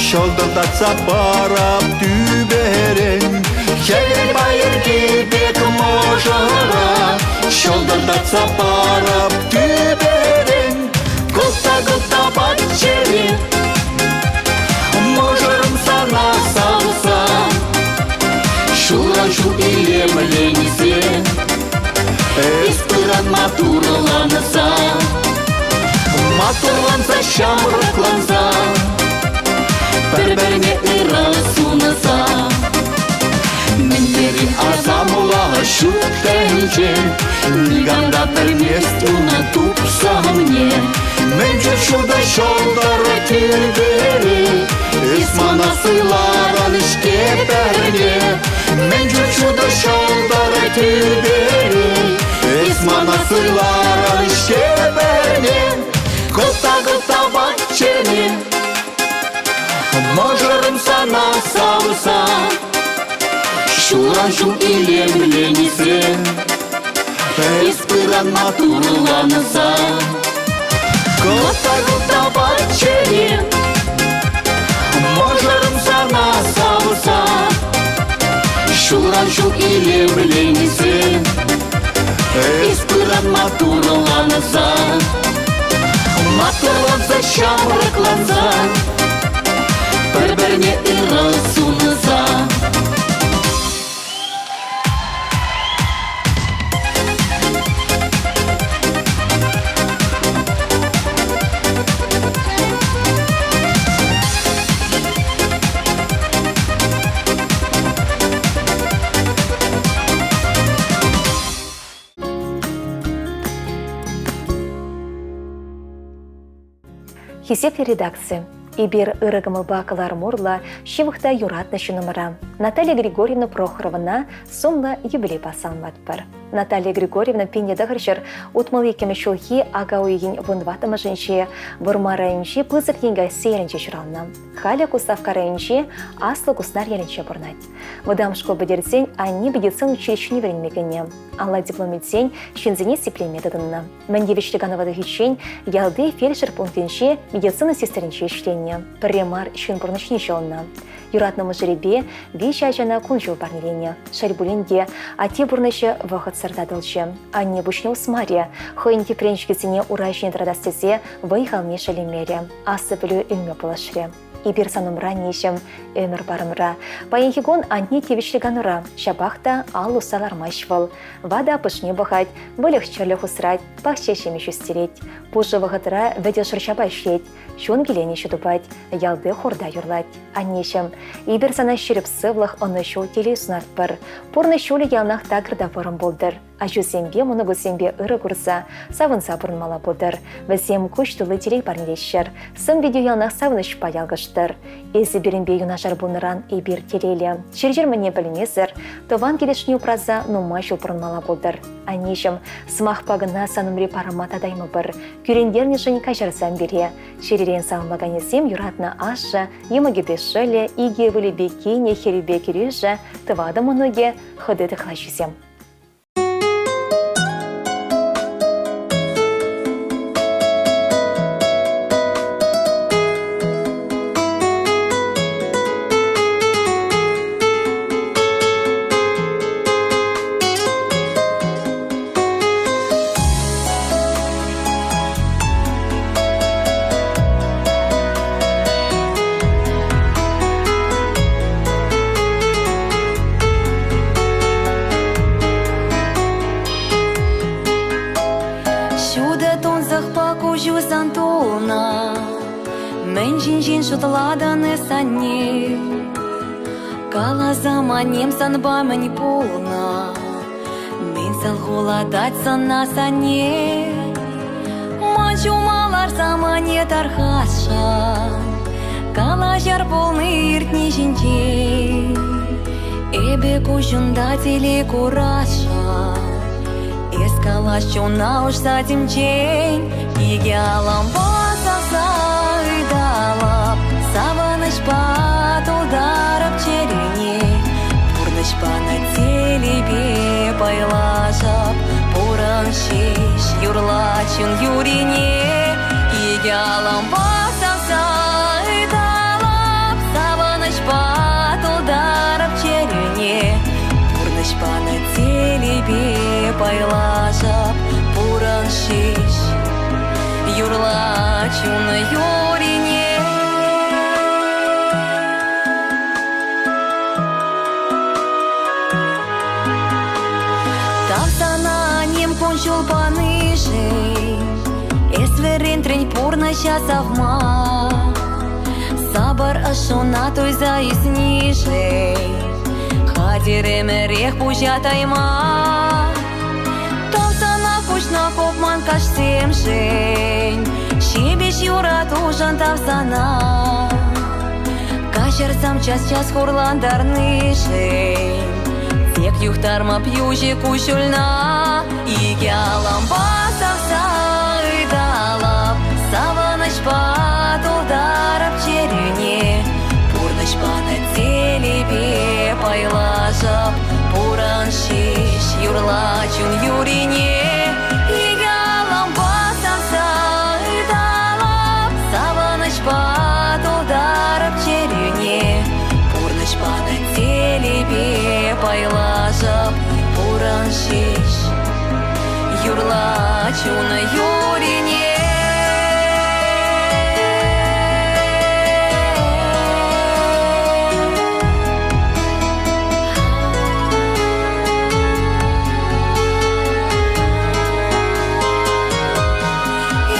Speaker 3: ҫӑлтӑртатса парап тӳперен. Хӗвел пайӑрки пек мӑшӑра ҫӑлтӑртатса парап тӳперен. Кӑлта-кӑлта патчӗре мӑшӑрӑм сана савса ҫулран ҫул илемленсе эс пыран матурланса, матурланса ҫамрӑкланса, пӗр-пӗрне ырӑ сунса. Мӗн тери асамла ҫут тӗнче, никам та пӗлмест унӑн тупсӑмне. Мӗн чуль ҫутӑ ҫӑлтӑр тӳпере, эс мана суйларӑн-ҫке пӗрне. Мӗн чуль ҫутӑ ҫӑлтӑр тӳпере, эс мана суйларӑн-ҫке пӗрне. Кӑлта-кӑлта ват чӗре, мӑшӑрӑм сана савса, ҫулран ҫул илемленсе, эс пыран матурланса. Кӑлта-кӑлта ват чӗре, мӑшӑрӑм сана савса, ҫулран ҫул илемленсе, эс пыран матурланса, матурланса ҫамрӑкланса, пӗр-пӗрне ырӑ сунса.
Speaker 1: Хисеплӗ редакци, эпир ырӑ кӑмӑлпа кӑларӑм урлӑ ҫывӑх та юратнӑ ҫыннӑмӑра Наталья Григорьевна Прохоровӑна сумлӑ юбилейпа саламлатпӑр. Наталья Григорьевна 1962 ҫулхи ака уйӑхӗн 14-мӗшӗнче Вӑрмар районӗнчи Пысӑк Енкасси ялӗнче ҫуралнӑ. Халӗ Куславкка районӗнчи Аслӑ Куснар ялӗнче пурӑнать. Вӑтам шкул пӗтерсен анне медицина училищине вӗренме кӗнӗ. Алла диплом илсен ҫынсене сиплеме тытӑннӑ. Мӗн тивӗҫлӗ канӑва тухиччен ялти фельдшер пунктӗнче медицина сестринче ӗҫленӗ. Пӗрре мар ҫын пурнӑҫне ҫӑлнӑ. Юратнӑ мӑшӑрӗпе виҫӗ ачана кун-ҫул парнеленӗ. Шел пулин те, атте пурнӑҫӗ вӑхӑтсӑр татӑлчӗ. Анне пуҫне усмарӗ, хӑйӗн тӗпренчӗкӗсене ура ҫине тӑратас тесе вӑй-халне шеллемерӗ, аслӑ пӗлӳ илме пулӑшрӗ. Эпир сан умра ниҫӗм, ӗмӗр парӑмра. Паянхи кун анне тивӗҫлӗ канура, ҫапах та ал усса лармасть вӑл. Ватӑ аппӑшне пӑхать, выльӑх-чӗрлӗх усрать, пахча ҫимӗҫ ӳстерет. Пушӑ вӑхӑтра вӗтӗ шӑрҫапа ӗҫлет, чун киленӗҫӗ тупать, ялти хорта юрлать. Аннеҫӗм, эпир сана ҫирӗп сывлӑх, ӑнӑҫу, телей сунатпӑр. Пурнӑҫ ҫулӗ яланах такӑр та вӑрӑм пултӑр. Ачусемпе, мӑнукусемпе ырӑ курса, савӑнса пурӑнмалла пултӑр. Вӗсем куҫ тулли телей парнелеҫҫӗр. Сӑн-питӳ яланах савӑнӑҫпа ялкӑштӑр. Эсӗ пирӗнпе юнашар пулнӑран эпир телейлӗ. Чир-чӗр мӗнне пӗлмесӗр, тӑван килӗшне упраса нумай ҫул пурӑнмалла пултӑр. Аннеҫӗм, сӑмахпа кӑна сан умри парӑма татаймӑпӑр. Кӳрентернӗшӗн каҫарсам пире. Чӗререн саламлаканӗсем юратнӑ ашшӗ, йӑмӑкӗпе шӑллӗ, икӗ ывӑлӗпе кинӗ, хӗрӗпе кӗрӳшӗ, тӑватӑ мӑнукӗ, хӑти тӑхлачисем.
Speaker 2: Ҫутӑ тунсӑхпа куҫусан тулнӑ, Мӗн ҫинчен шутлатӑн эс, анне? Каласам, аннем, санпа мӗн пулнӑ? Мӗн салхулатать сана, санне? Ман ҫума ларсам, анне, тархасшӑн, Калаҫар пулни иртни ҫинчен. Эпӗ куҫунта телей курасшӑн, Эс калаҫ чуна уҫса темчен. Икӗ алампа савса ыталап, Савӑнӑҫпа тултарӑп чӗрене. Пурнӑҫ панӑ телейпе пайлашӑп, Пурӑн ҫеҫ, юрла чун юрине. Икӗ алампа савса. чун юрине. Тав сана ним кун-ҫул панишӗн, Эс вӗрентрӗн пурнӑҫа савма. Сапӑр ӑшшуна туйса ӳснишӗн Хатӗр ӗмӗрех пуҫа тайма. Тав сана куҫна хупман каҫсемшӗн, Ҫепӗҫ юратушӑн тав сана. Каҫарсам час-час хурлантарнишӗн, Тек юхтармап юҫӗ куҫҫульна. Икӗ алампа савса ыталап, Савӑнӑҫпа тултарап чӗрӳне. Пурнӑҫ панӑ телейпе пайлашӑп, Пурӑн ҫеҫ, юрла чун юрине. Икӗ алампа савса ыталап, Савӑнӑҫпа тултарап чӗрӳне. Пурнӑҫ панӑ телейпе пайлашӑп, Пурӑн ҫеҫ, юрла чун юрине.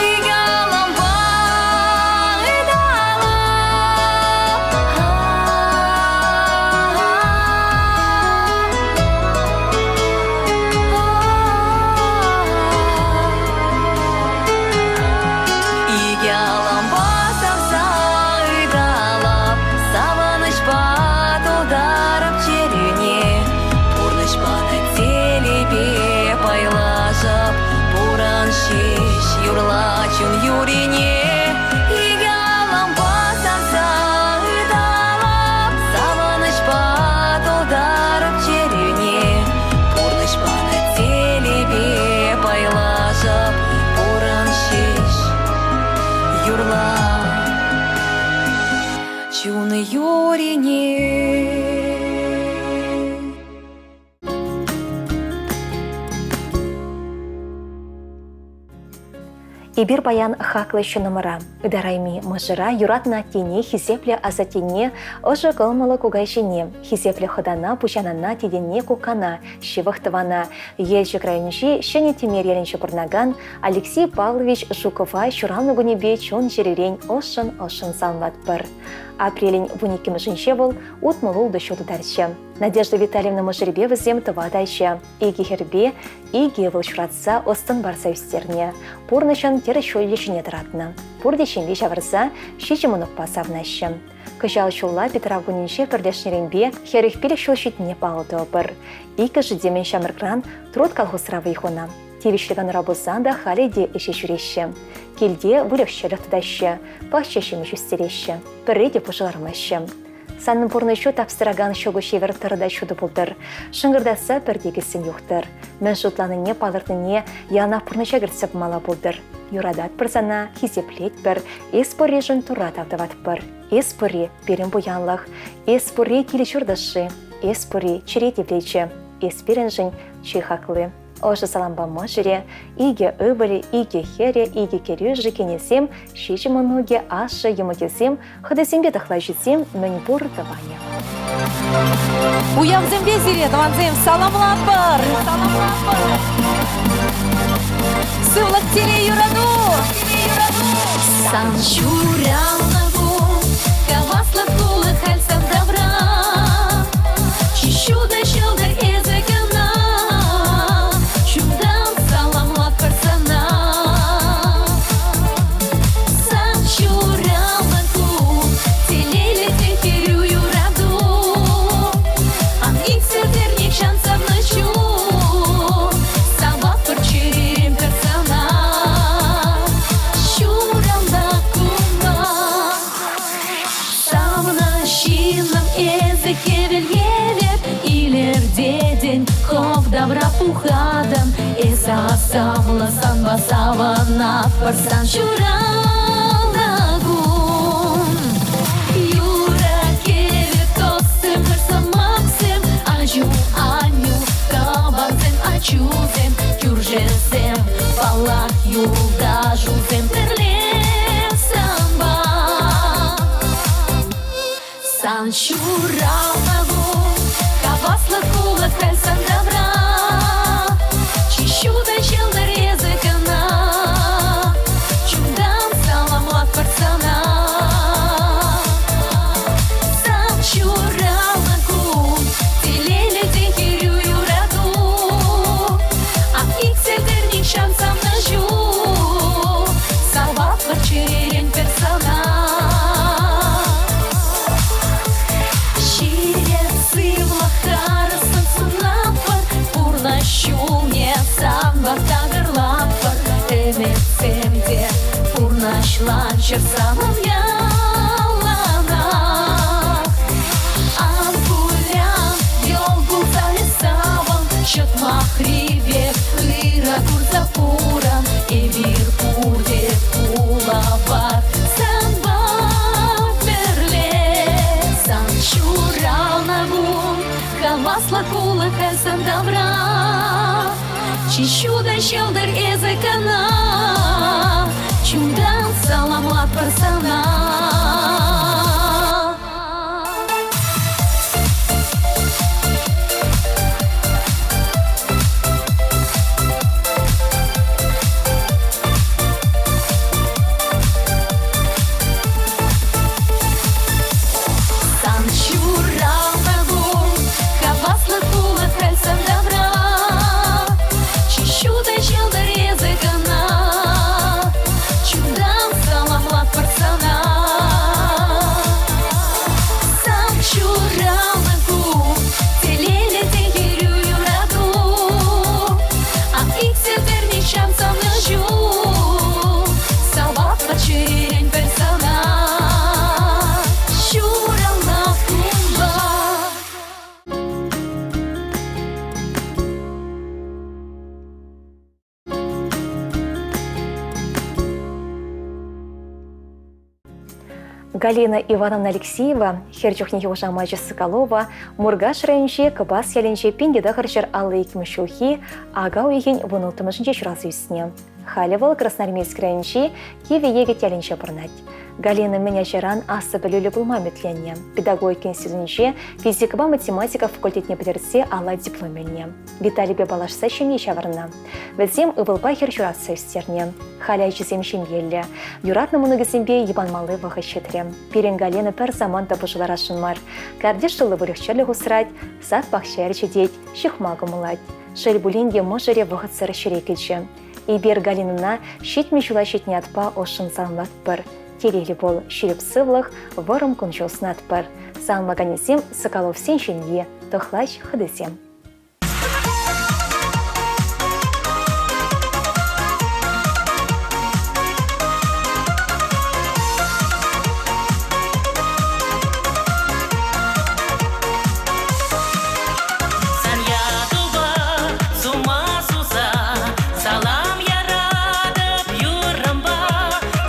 Speaker 2: Икӗ Икӗ савса ыталап, савӑнӑҫпа тултарап чӗрӳне. Пурнӑҫ панӑ телейпе пайлашӑп, пурӑн ҫеҫ, юрла чун юрине. Икӗ алампа савса ыталап, савӑнӑҫпа тултарап чӗрӳне. Пурнӑҫ панӑ телейпе пайлашӑп, пурӑн ҫеҫ, юрла чун юрине.
Speaker 1: Эпир паян хаклӑ ҫыннӑмӑра, ытарайми мӑшӑра, юратнӑ аттене, хисеплӗ асаттене, ӑшӑ кӑмӑллӑ кукаҫине, хисеплӗ хӑтана, пуҫанана, тетене, куккана, ҫывӑх тӑвана, Елчӗк районӗнчи Ҫӗнӗ Тӗмер ялӗнче пурӑнакан Алексей Павлович Жукова ҫуралнӑ кунӗпе чун-чӗререн ӑшшӑн-ӑшшӑн саламлатпӑр. Апрелӗн 12-мӗшӗнче вӑл 66 ҫул тутарчӗ. Надежда Витальевна мӑшӑрӗпе вӗсем тӑватӑ ача, икӗ хӗрпе икӗ ывӑл ҫуратса ӑс-тӑн парса ӳстернӗ, пурнӑҫӑн тӗрӗс ҫулӗ ҫине тӑратнӑ. Пурте ҫемье ҫавӑрса ҫичӗ мӑнукпа савӑнаҫҫӗ. Кӑҫал ҫулла Петрав кунӗнче пӗрлешнӗренпе 45 ҫул ҫитнине паллӑ тӑвӑпӑр. Иккӗшӗ те мӗн ҫамрӑкран Труд колхозра вӑй хунӑ. Тивӗҫлӗ канура пулсан та халӗ те ӗҫе ҫӳреҫҫӗ. Килте выльӑх-чӗрлӗх тытаҫҫӗ, пахча ҫимӗҫ ӳстереҫҫӗ, пӗрре те пушӑ лармаҫҫӗ. Санӑн пурнӑҫу тапсӑракан ҫӑкӑ евӗр тӑрӑ та ҫутӑ пултӑр. Шӑнкӑртатса пӗр тикӗссӗн юхтӑр. Мӗн шутланине, палӑртнине яланах пурнӑҫа кӗртсе пымалла пултӑр. Юрататпӑр сана, хисеплетпӗр, эс пурришӗн Турра тав тӑватпӑр. Эс пурри – пирӗн пуянлӑх, эс пурри – кил-ҫурт ӑшши, эс пурри – чӗре тивлечӗ, эс пирӗншӗн чи хакли. Ӑшӑ салампа мӑшӑрӗ, икӗ ывӑлӗ, икӗ хӗрӗ, икӗ кӗрӳшӗ, кинӗсем, ҫичӗ мӑнукӗ, ашшӗ, йӑмӑкӗсем, хӑтисемпе тӑхлачисем мӗнпур тӑванӗ.
Speaker 6: Уявсемпе сире, тӑвансем, саламлатпӑр! Саламлатпӑр! Сывлӑх, телей, юрату!
Speaker 4: Сан ҫуралнӑ кун, хаваслӑ кулӑ халь сан тавра. Чи ҫутӑ ҫӑлтӑр эсӗ кӑна, чунтан саламлатпӑр сана. Сан ҫуралнӑ кун, телейлӗ те хӗрӳ юрату. Ан иксӗлтӗр нихҫан савнӑ ҫул, саватпӑр чӗререн пӗр сана. Ҫуралнӑ куна. Савнӑ ҫыннӑм эсӗ хӗвел евӗр илӗртетӗн, хӑв тавра пухатӑн. Эсӗ асамлӑ санпа савӑнатпӑр сан ҫуралнӑ кун. Юрӑ-кӗвӗ, тоссем, сӑмахсем, аҫу, аннӳ, тӑвансем, ачусем, кӳршӗсем, паллах, юлташусем пӗрле. Сан ҫуралнӑ кун, хаваслӑ кулӑ халь сан тавра. Чи ҫутӑ ҫӑлтӑр эсӗ кӑна, чунтан саламлатпӑр сана. Сан ҫуралнӑ кун, телейлӗ те хӗрӳ юрату. Ак иксӗлтӗр нихҫан савнӑ ҫул, саваплӑх чӗререн пӗр сана. Ҫирӗп сывлӑх харӑссӑн сунатпӑр, пурнӑҫ ҫулне санпа такӑрлатпӑр. Ӗмӗтсем те пурнӑҫланчӑр санӑн яланах. Ан кулян, йӑл кулса эс савӑн, ҫӑтмахри пек ырӑ курса пурӑн. Эпир пурте пулапар санпа пӗрле. Сан ҫуралнӑ кун, хаваслӑ кулӑ халь сан тавра. Чи ҫутӑ ҫӑлтӑр эсӗ кӑна, чунтан саламлатпӑр сана. Сан ҫуралнӑ кун, хаваслӑ кулӑ халь сан тавра. Чи ҫутӑ ҫӑлтӑр эсӗ кӑна, чунтан саламлатпӑр сана. Сан ҫуралнӑ кун, телейлӗ те хӗрӳ юрату. Ак иксӗлтӗр нихҫан савнӑ ҫул, саваплӑ чӗререн пӗр сана. Ҫуралнӑ кунпа.
Speaker 1: Галина Ивановна Алексеева, хӗр чухнехи хушамачӗ Соколова, Муркаш районӗнчи Кӑпас ялӗнче 1952 ҫулхи ака уйӑхӗн 16-мӗшӗнче ҫуралса ӳснӗ. Халӗ вӑл Красноармейск районӗнчи Кивӗ Йӗкӗт ялӗнче пурӑнать. Галина мӗн ачаран аслӑ пӗлӳллӗ пулма ӗмӗтленнӗ. Педагогика институтӗнче физикӑпа математика факультетне пӗтерсе алла диплом илнӗ. Виталипе паллашса ҫемье ҫавӑрнӑ. Вӗсем ывӑлпа хӗр ҫуратса ӳстернӗ. Халӗ ачисем ҫемьеллӗ. Юратнӑ мӑнукӗсемпе йӑпанмалли вӑхӑт ҫитрӗ. Пирӗн Галина пӗр самант та пушӑ ларасшӑн мар. Картиш тулли выльӑх-чӗрлӗх усрать, сад пахча ӗрчетет, ҫыхма кӑмӑллать. Шел пулин те мӑшӑрӗ вӑхӑтсӑр ҫӗре кӗчӗ. Эпир Галинӑна 70 ҫула ҫитнӗ ятпа ӑшшӑн саламлатпӑр. Телейлӗ пул, ҫирӗп сывлӑх, вӑрӑм кун-ҫул сунатпӑр. Саламлаканӗсем Соколовсен ҫемйи, тӑхлач хӑтисем.
Speaker 5: Сан ятупа сума суса салам яратӑп юррӑмпа.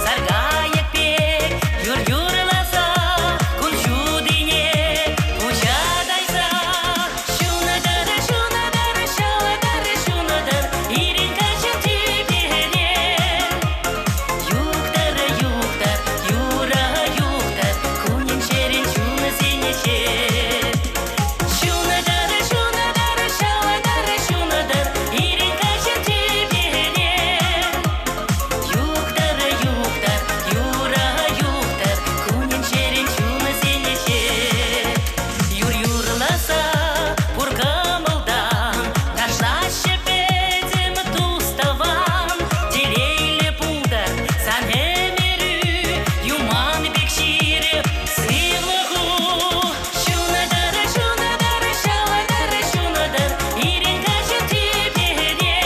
Speaker 5: Саркайӑк пек юр юрласа кун ҫутине куҫа кайса. Ҫунатӑр, ҫунатӑр, ҫалатӑр, ҫунатӑр, ирӗн-каҫӑн тӳпене. Юхтӑр, юхтӑр, юрӑ юхтӑр, кунӗн-ҫӗрӗн чунӗсене ҫеҫ. Ҫунатӑр, ҫунатӑр, ҫалатӑр, ҫунатӑр, ирӗн-каҫӑн тӳпене. Юхтӑр, юхтӑр, юрӑ юхтӑр, кунӗн-ҫӗрӗн чунӗсене ҫеҫ. Юр юрласа пур кӑмӑлтан ташлаҫҫӗ пӗтӗм тус-тӑван. Телейлӗ пултӑр сан ӗмӗрӳ, юман пек ҫирӗп сывлӑху. Ҫунатӑр, ҫунатӑр, ҫалатӑр, ҫунатӑр, ирӗн-каҫӑн тӳпене.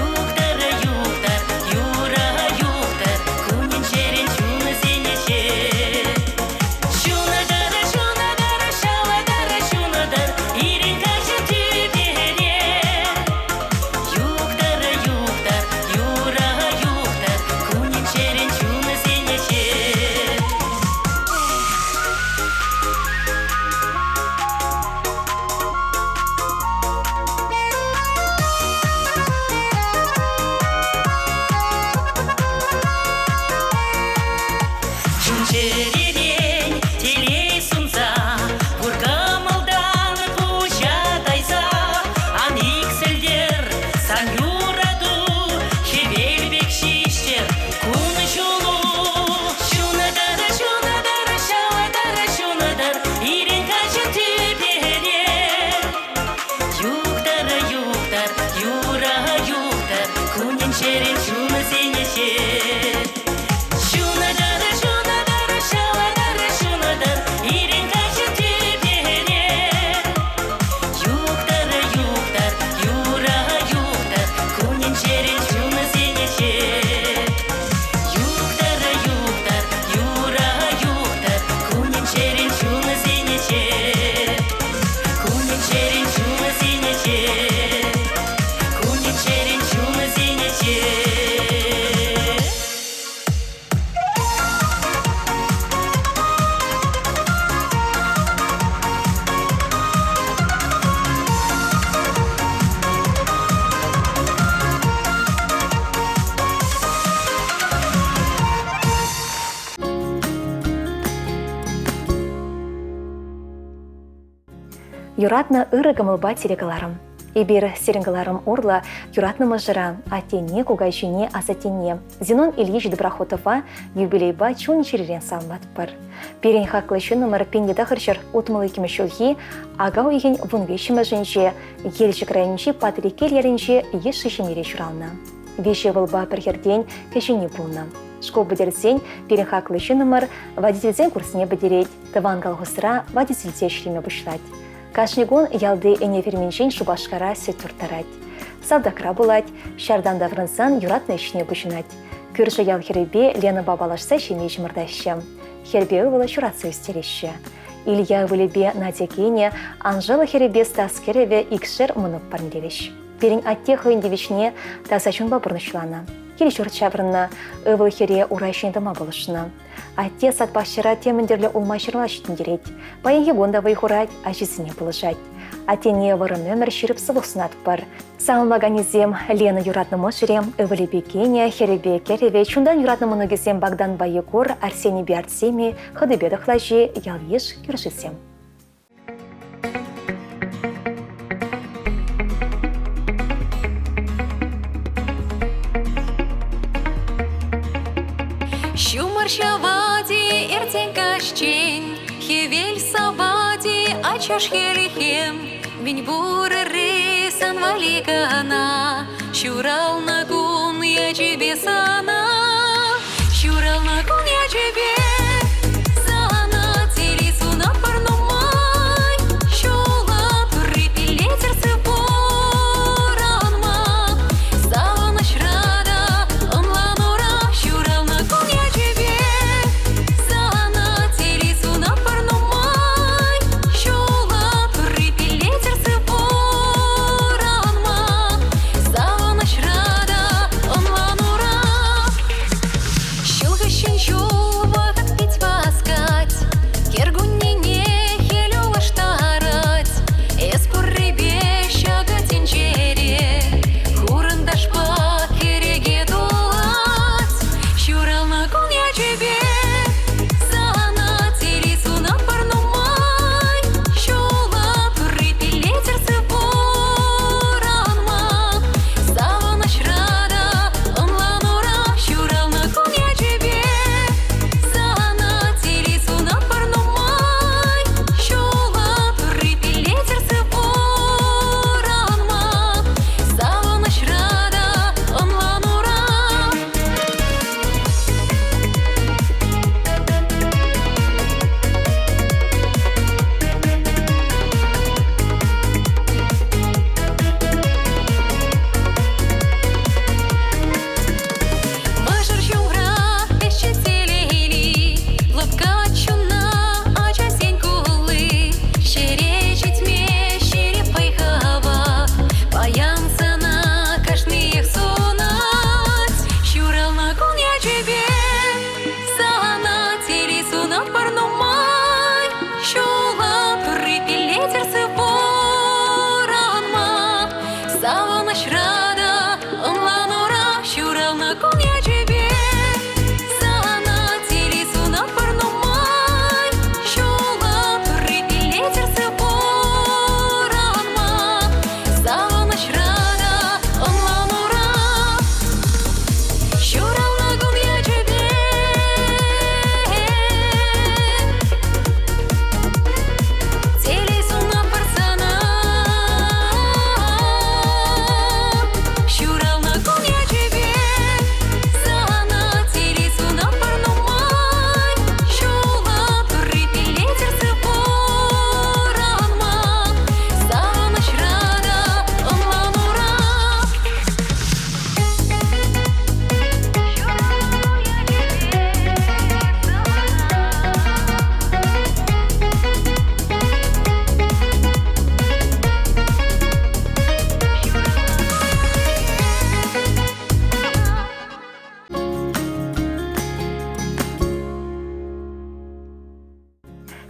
Speaker 5: Юхтӑр, юхтӑр, юрӑ юхтӑр, кунӗн-ҫӗрӗн чунӗсене ҫеҫ. Ҫунатӑр, ҫунатӑр, ҫалатӑр, ҫунатӑр, ирӗн-каҫӑн тӳпене. Юхтӑр, юхтӑр, юрӑ юхтӑр, кунӗн-ҫӗрӗн чунӗсене ҫеҫ. Чун-чӗререн телей.
Speaker 1: Юратнӑ ырӑ кӑмӑлпа телекӑларӑм. Эпир сирӗн кӑларӑм урлӑ юратнӑ мӑшӑра, аттене, кукаҫине, асаттене, Зинон Ильич Доброхотова юбилейпа чун-чӗререн саламлатпӑр. Пирӗн хаклӑ ҫыннӑмӑр 1962 ҫулхи ака уйӑхӗн вунвиҫҫӗмӗшӗнче Елчӗк районӗнчи Патреккел ялӗнче йышлӑ ҫемьере ҫуралнӑ. Виҫӗ ывӑлпа пӗр хӗртен кӗҫӗнни пулнӑ. Шкул пӗтерсен пирӗн хаклӑ ҫыннӑмӑр водительсен курсне пӗтерет, тӑван колхозра водительте ӗҫлеме пуҫлать. Кашни кун ялти ӗне ферминчен Шупашкара сӗт турттарать. Салтакра пулать, ҫартан таврӑнсан юратнӑ ӗҫне пуҫӑнать. Кӳршӗ ял хӗрӗпе Ленӑпа паллашса ҫемье чӑмӑртаҫҫӗ. Хӗрпе ывӑла ҫуратса ӳстереҫҫӗ. Илья ывӑлӗпе Надя кинӗ, Анжела хӗрӗпе Стас кӗрӗвӗ икшер мӑнук парнелерӗҫ. Пирӗн атте хӑйӗн тивӗҫне таса чунпа пурнӑҫланӑ. Кил-ҫурт ҫаврӑннӑ, ывӑл-хӗре ура ҫине тӑма пулӑшнӑ. Атте сад-пахчара темӗн тӗрлӗ улма-ҫырла ҫитӗнтерет. Паянхи кун та вӑй хурать, ачисене пулӑшать. Аттене вӑрӑм ӗмӗр ҫирӗп сывлӑх сунатпӑр. Саламлаканӗсем Лена юратнӑ мӑшӑрӗ, ывӑлӗпе кинӗ, хӗрӗпе кӗрӗвӗ, чунтан юратнӑ мӑнукӗсем Богданпа Егор, Арсенийпе Артемий, хӑтипе тӑхлачи, ял-йыш, кӳршисем.
Speaker 4: Ҫумӑр ҫавать-и иртен каҫчен, Хӗвел савать-и ачаш хӗлхем, Мӗн пур ырри сан валли кӑна, Ҫуралнӑ кун ячӗпе сана, Ҫуралнӑ кун ячӗпе сана телей сунатпӑр нумай. Ҫула турри пиллетӗр сыв пурӑнма. Савӑнӑҫра та ӑнланура ҫуралнӑ кун ячӗпе сана телей сунатпӑр нумай. Ҫула турри пиллетӗр сыв пурӑнма. Савӑнӑҫра та ӑнланура Ҫул хыҫҫӑн ҫул вӑхӑт пит васкать, Кӗркуннене хӗл улӑштарать. Эс пуррипе ҫакӑ тӗнчере Хурӑнташпа кӗреке тулать. Ҫуралнӑ кун ячӗпе сана телей сунатпӑр нумай. Ҫула турри пиллетӗр сыв пурӑнма. Савӑнӑҫра та ӑнланура ҫуралнӑ кун ячӗпе сана телей сунатпӑр нумай. Ҫула турри пиллетӗр сыв пурӑнма. Савӑнӑҫра та ӑнланура. Мӑшӑр ҫумра ӗҫчен телейли, лӑпка чуна ачасен кулли, ҫӗре ҫитме ҫирӗп вӑй-хӑват, паян сана кашниех сунать. Ҫуралнӑ кун ячӗпе сана телей сунатпӑр нумай. Ҫула турри пиллетӗр сыв пурӑнма. Савӑнӑҫра та ӑнланура ҫуралнӑ кун ячӗпе сана телей сунатпӑр нумай. Ҫула турри пиллетӗр сыв пурӑнма. Савӑнӑҫра та ӑнланура ҫуралнӑ кун ячӗпе. Телей сунатпӑр сана. Ҫуралнӑ кун ячӗпе сана телей сунатпӑр нумай. Ҫула турри пиллетӗр сыв пурӑнма. Савӑнӑҫра та ӑнланура.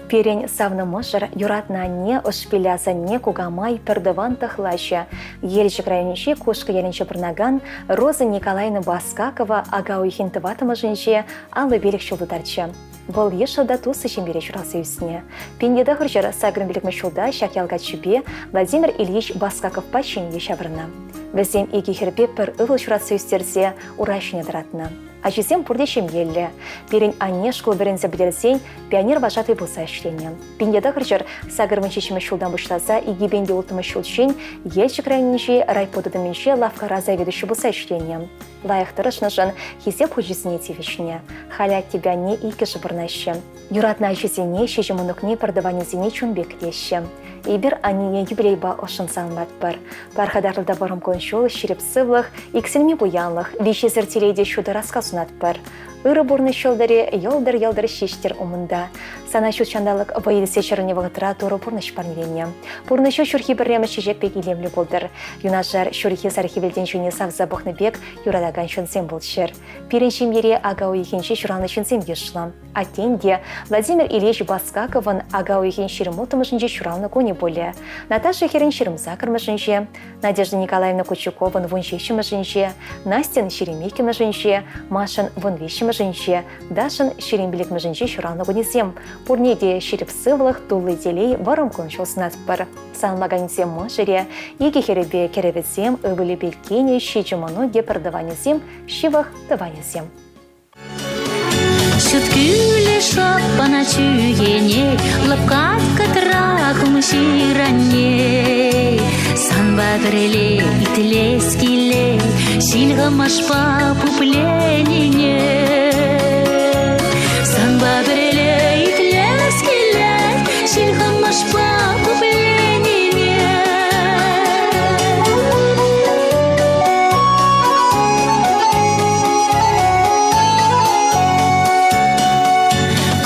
Speaker 1: Пирӗн савнӑ мӑшӑр, юратнӑ анне, ӑшпиллӗ асанне, кукамай, пӗртӑван тӑхлачӗ. Елчӗк районӗнчи Кушкӑ ялӗнче пурӑнакан Роза Николаевна Баскакова ака уйӑхӗн тӑваттӑмӗшӗнче 55 ҫул тутарчӗ. Вӑл йышлӑ та туслӑ ҫемьере ҫуралса ӳснӗ. 1985 ҫулта ҫак ял каччипе Владимир Ильич Баскаковпа ҫемье ҫавӑрнӑ. Вӗсем икӗ хӗрпе пӗр ывӑл ҫуратса ӳстерсе ура ҫине тӑратнӑ. Ачисем пурте ҫемьеллӗ. Пирӗн анне шкул вӗренсе пӗтерсен пионер вожатӑй пулса ӗҫленӗ. 1987 ҫултан пуҫласа 2006 ҫулччен Елчӗк районӗнчи райпо тытӑмӗнче лавккара заведующи пулса ӗҫленӗ. Лайӑх тӑрӑшнӑшӑн хисеп хучӗсене тивӗҫнӗ. Халӗ аттепе анне иккӗшӗ пурӑнаҫҫӗ. Юратнӑ ачисене, ҫичӗ мӑнукне пӗртӑванӗсене чун пек кӗтеҫҫӗ. Эпир аннене юбилейпа ӑшшӑн саламлатпӑр. Пархатарлӑ та вӑрӑм кун-ҫул, ҫирӗп сывлӑх, иксӗлми пуянлӑх, виҫесӗр телей те ҫутӑ раска сунатпӑр. Ырӑ пурнӑҫ ҫӑлтӑрӗ йӑлтӑр-йӑлтӑр ҫиҫтӗр умӑнта. Сана ҫут ҫанталӑк вӑй илсе чӗрӗлнӗ вӑхӑтра Турӑ пурнӑҫ парнеленӗ. Пурнӑҫу ҫурхи пӗрремӗш чечек пек илемлӗ пултӑр. Юнашар ҫурхи сар хӗвелтен ҫине савса пӑхнӑ пек юратакан ҫынсем пулччӑр. Пирӗн ҫемьере ака уйӑхӗнче ҫуралнӑ ҫынсем йышлӑ. Аттен те Владимир Ильич Баскаковӑн ака уйӑхӗн 26-мӗшӗнче ҫуралнӑ кунӗ пулӗ. Наташа хӗрӗн 28-мӗшӗнче, Надежда Николаевна Кучуковӑн 17-мӗшӗнче, Настьӑн 22-мӗшӗнче, Машӑн 13-мӗшӗнче, Дашӑн 25-мӗшӗнче ҫуралнӑ кунӗсем. Пурне те ҫирӗп сывлӑх, тулли телей, вӑрӑм кун-ҫул сунатпӑр. Саламлаканӗсем мӑшӑрӗ, икӗ хӗрӗпе кӗрӗвӗсем, ывӑлӗпе кинӗ, ҫичӗ мӑнукӗ, пӗртӑванӗсем, ҫывӑх тӑванӗсем.
Speaker 4: Ҫут кӳлӗ шӑппӑна чӳхене, Лӑпкать кӑтра хум ҫыранне. Санпа пӗрле итлес килет Ҫил хӑмӑшпа пупленине. Санпа пӗрле итлес килет Ҫил хӑмӑшпа пупленине.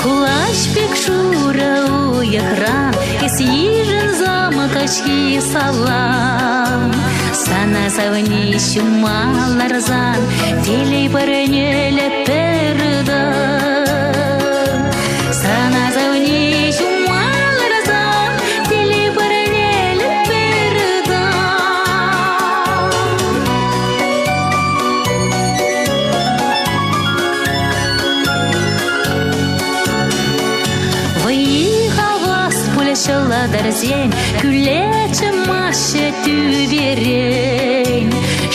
Speaker 4: Кулач пек шурӑ уйӑхран эс йышӑнсам каҫхи салам. Сана савни ҫума ларсан телей парнелӗ пӗр ытам. Сана савни ҫума ларсан телей парнелӗ пӗр ытам. Вӑй-хавас пуль ҫӑлтӑрсен, кӳлечӗ маҫҫӗ тӳперен.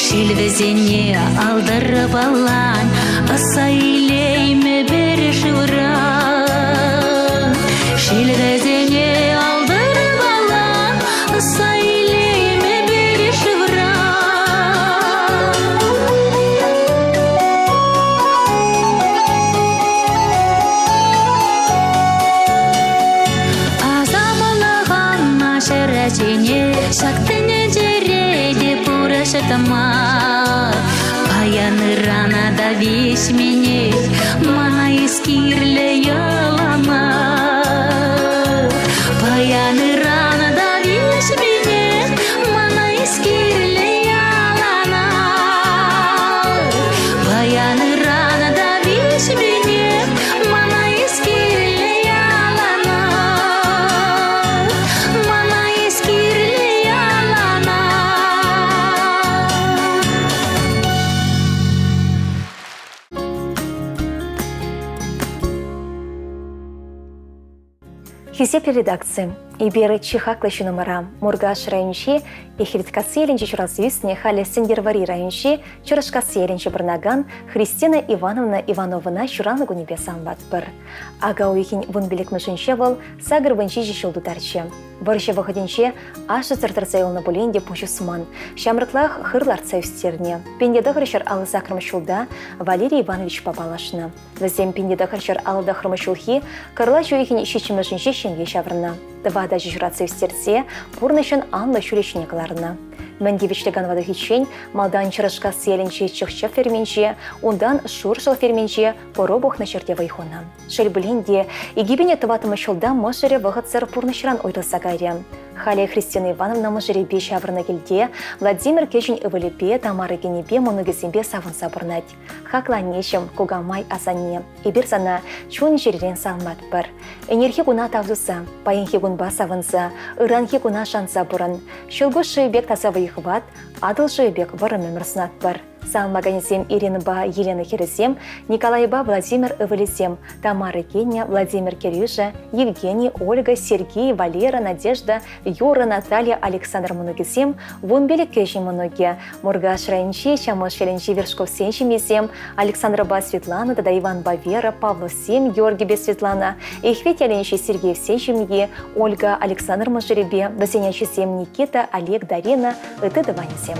Speaker 4: Ҫил вӗсене алтӑрпалан, ӑса илеймӗ пӗр шывран. Ҫил вӗсене алтӑрпалан, ӑса илеймӗ пӗр шывран. Асамлӑханма ҫӗрӗчене ҫак тӗнчере те пур ҫӑтма. Паян ырана та виҫменех мана эс кирлӗ ялана. Паян ырана та виҫменех мана эс кирлӗ ялана. Паян ырана та виҫменех мана эс кирлӗ ялана. Мана эс кирлӗ ялана.
Speaker 1: Хисеплӗ редакци, эпир чи хаклӑ ҫыннӑмӑра Муркаш районӗнчи Эхирткасси ялӗнче ҫуралса ӳснӗ, халӗ Сӗнтӗрвӑрри районӗнчи Чӑрӑшкасси ялӗнче пурӑнакан Христина Ивановна Ивановӑна ҫуралнӑ кунӗпе саламлатпӑр. Ака уйӑхӗн 15-мӗшӗнче вӑл 87 ҫул тутарчӗ. Вӑрҫӑ вӑхӑтӗнче ашшӗсӗр тӑрса юлнӑ пулин те пуҫ усман. Ҫамрӑклах хыр лартса ӳстернӗ. 1958 ҫулта Валерий Ивановичпа паллашнӑ. Вӗсем 1959 ҫулхи кӑрлач уйӑхӗн ҫиччӗмӗшӗнче ҫемье ҫавӑрнӑ. Тӑватӑ ача ҫуратса ӳстерсе пурнӑҫӑн анлӑ ҫулӗ ҫине кӑларнӑ. Мӗн тивӗҫлӗ канӑва тухиччен малтан Чӑрӑшкасси ялӗнчи чӑх-чӗп ферминче, унтан Шуршӑл ферминче пӑру пӑхнӑ ҫӗрте вӑй хунӑ. Шел пулин те, 2004 ҫулта мӑшӑрӗ вӑхӑтсӑр пурнӑҫран уйрӑлса кайрӗ. Халӗ Христина Ивановна мӑшӑрӗпе ҫаврӑннӑ килте Владимир кӗҫӗн ывӑлӗпе, Тамара кинӗпе, мӑнукӗсемпе савӑнса пурӑнать. Хаклӑ аннеҫӗм, кукамай, асанне, эпир сана чун-чӗререн саламлатпӑр. Ӗнерхи куна тав туса, паянхи кунпа савӑнса, ыранхи куна шанса пурӑн. Ҫӑлкуҫ шывӗ пек таса вӑй-хӑват, Атӑл шывӗ пек вӑрӑм ӗмӗр сунатпӑр. Саламлаканӗсем Иринӑпа Елена хӗрӗсем, Николайпа Владимир ывӑлӗсем, Тамара кинӗ, Владимир кӗрӳшӗ, Евгений, Ольга, Сергей, Валера, Надежда, Юра, Наталья, Александр мӑнукӗсем, 15 кӗҫӗн мӑнукӗ, Муркаш районӗнчи Чамӑш ялӗнчи Вершковсен ҫемйисем, Александрпа Светлана тата Иванпа Вера, Павловсем, Георгипе Светлана, Эхвет ялӗнчи Сергеевсен ҫемйи, Ольга, Александр мӑшӑрӗпе, вӗсен ачисем Никита, Олег, Дарина, ытти тӑванӗсем.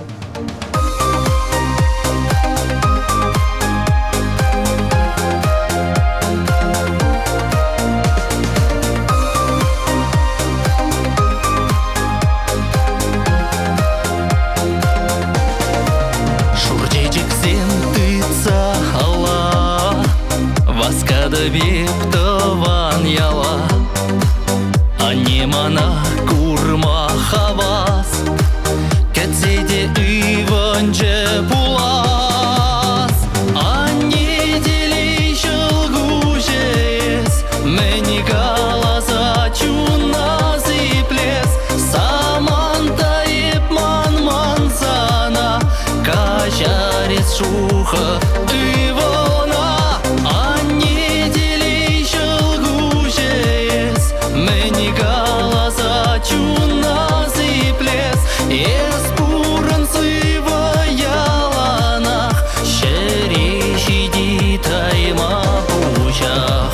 Speaker 7: Шур чечексем тытса алла Васкатӑп эп тӑван яла Анне мана курма хавас Кӗтсе те ывӑнчӗ пулас Анне телей ҫӑлкуҫӗ эс Мӗн каласа чуна сиплес Саманта эп манман сана Каҫарес шухӑ ывӑлна Анне телей ҫӑлкуҫӗ эс Мӗн каласа чуна сиплес Эс пурӑн сывӑ яланах Ҫӗре ҫити тайма пуҫах.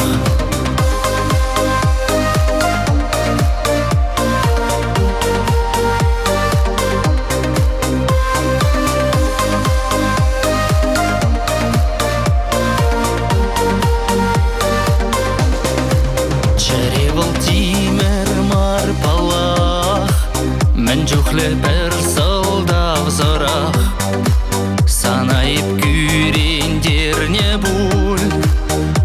Speaker 7: Чӗре вӑл тимӗр мар паллах, Мӗн чухлӗ пӗр сӑлтавсӑрах Сана эп кӳрентернӗ пуль,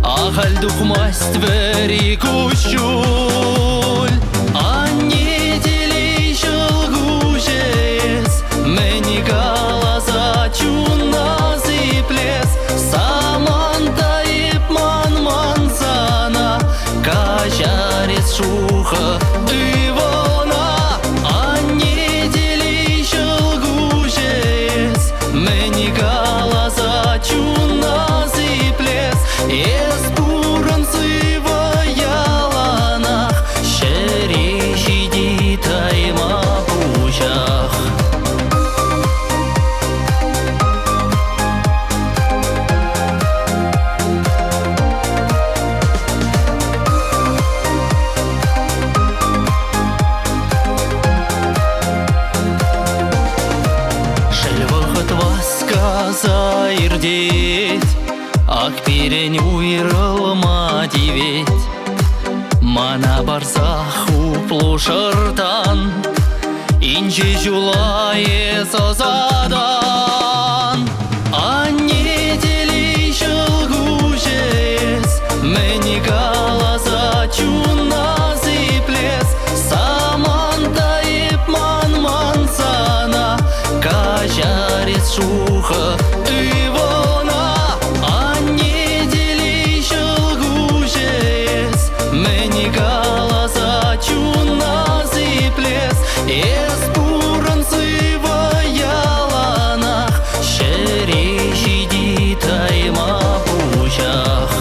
Speaker 7: Ахаль тухмасть вӗри куҫҫуль. Анне телей ҫӑлкуҫӗ эс, Мӗн каласа чуна сиплес, Саманта эп манман сана, Каҫарес шухӑ ывӑлна. Анне телей ҫӑлкуҫӗ эс, Мӗн каласа чуна сиплес, Эс пурӑн сывӑ яланах, Ҫӗре ҫити тайма пуҫах. Шел вӑхӑт васкаса иртет, Ак пирӗн уйрӑлма тивет. Мана парса хуплу шӑртан, Инҫе ҫула эс ӑсатан. Анне телей ҫӑлкуҫӗ эс, Мӗн каласа чуна сиплес, Саманта эп манман сана, Каҫарес шухӑ ывӑлна. Анне телей ҫӑлкуҫӗ эс, Мӗн каласа чуна сиплес, Эс пурӑн сывӑ яланах, Ҫӗре ҫити тайма пуҫах.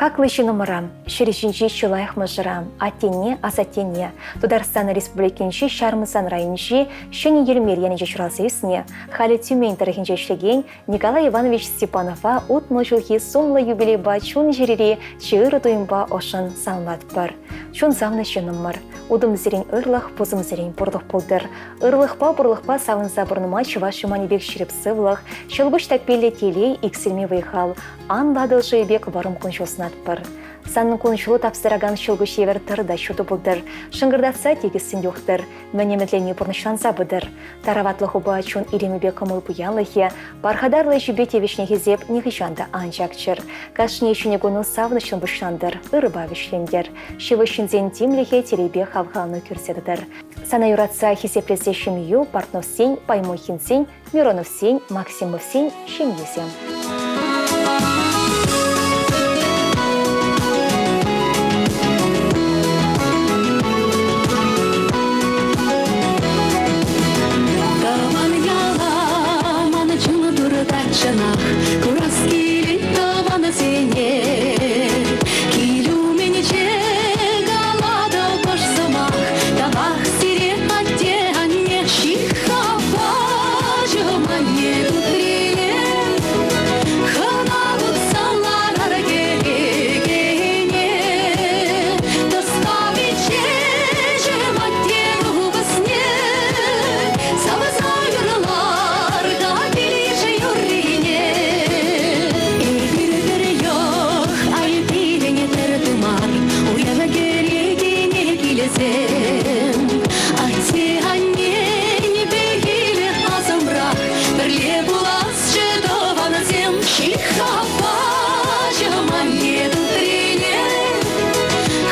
Speaker 1: Хаклӑ ҫыннӑмӑра, ҫӗр ҫинчи чи лайӑх мӑшӑра, аттене, асаттене, Тутарстан Республикинчи Ҫармӑсан районӗнчи Ҫӗнӗ Йӗлмел ялӗнче ҫуралса ӳснӗ, халӗ Тюмень тӑрӑхӗнче ӗҫлекен Николай Иванович Степанова 60 ҫулхи сумлӑ юбилейпа чун-чӗрери чи ырӑ туйӑмпа ӑшшӑн саламлатпӑр. Чун савнӑ ҫыннӑмӑр, утӑмсерен ырлӑх, пусӑмсерен пурлӑх пултӑр. Ырлӑхпа-пурлӑхпа савӑнса пурӑнма чӑваш юманӗ пек ҫирӗп сывлӑх, ҫӑлкуҫ таппиллӗ телей, иксӗлми вӑй-хал, анлӑ Атӑл шывӗ пек вӑрӑм кун-ҫул сӑнатпӑр. Санӑн кун-ҫулу тапса тӑракан ҫӑлкуҫ евӗр тӑр та ҫутӑ пултӑр, шӑнкӑртатса тикӗссӗн юхтӑр, мӗн ӗмӗтленни пурнӑҫланса пытӑр. Тараватлӑхупа чун илемӗпе кӑмӑл пуянлӑхӗ, пархатарлӑ ӗҫӳпе тивӗҫнӗ хисеп нихӑҫан та ан чакчӑр. Кашни ҫӗнӗ куну савӑнӑҫлӑн пуҫлантӑр, ырӑпа вӗҫлентӗр. Ҫывӑх ҫынсен тимлӗхӗ телейпе хавхалану кӳрсе тӑтӑр. Сана юратса хисеплесе ҫемйӳ Портновсен, Паймухинсен, Мироновсен, Максимовсен ҫемйисем.
Speaker 4: Саншӑнах курас килет тӑвансене. Кил умӗнче калатӑп ӑш сӑмах, тавах сире атте-анне. Ҫыххапа чӑманне тутрине, хӑна пӑхса ларар кӗрекене. Тӑскавичче атте купӑсне, савса юрлар-ха килйыш юррине. Эпир пӗр йӑх, ай пирӗн пӗр тымар, уяв кӗрекене килсем. Атте-аннен пехилӗ асӑмрах, пӗрле пуласчӗ тӑвансем. Ҫыххапа чӑманне тутрине,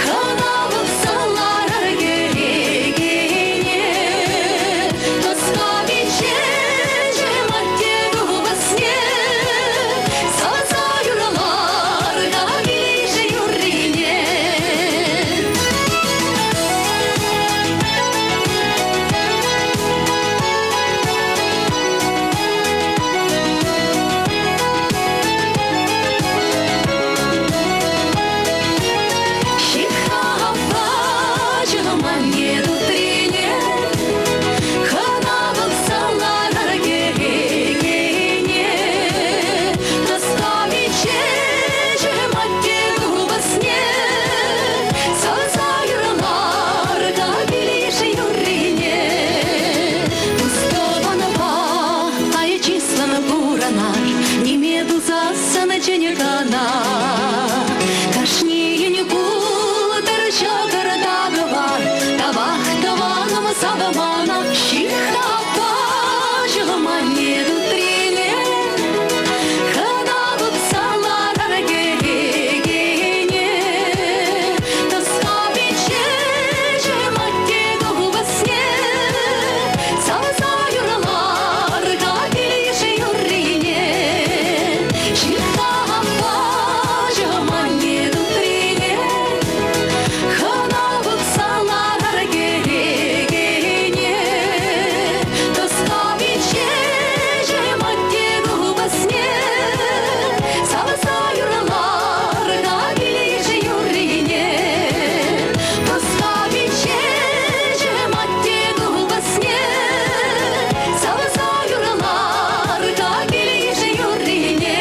Speaker 4: хӑна пӑхса ларар кӗрекене. Тӑскавиччен атте купӑсне, савса юрлар-ха килйыш юррине. Ҫыххапа чӑманне тутрине, хӑна пӑхса ларар кӗрекене. Тӑскавиччен атте купӑсне, савса юрлар-ха килйыш юррине. Тус-тӑванпа ай чыслӑн пурӑнар, ниме тусассӑн чӗнӗ кӑна. Кашнийӗн пултӑр ҫӑкӑр та кӑвар, тавах тӑванӑм савмана. Ҫыххапа чӑманне тутрине, хӑна пӑхса ларар кӗрекене. Тӑскавиччен атте купӑсне, савса юрлар-ха килйыш юррине. Ҫыххапа чӑманне тутрине, хӑна пӑхса ларар кӗрекене. Тӑскавиччен атте купӑсне, савса юрлар-ха килйыш юррине. Тӑскавиччен атте купӑсне, савса юрлар-ха килйыш юррине.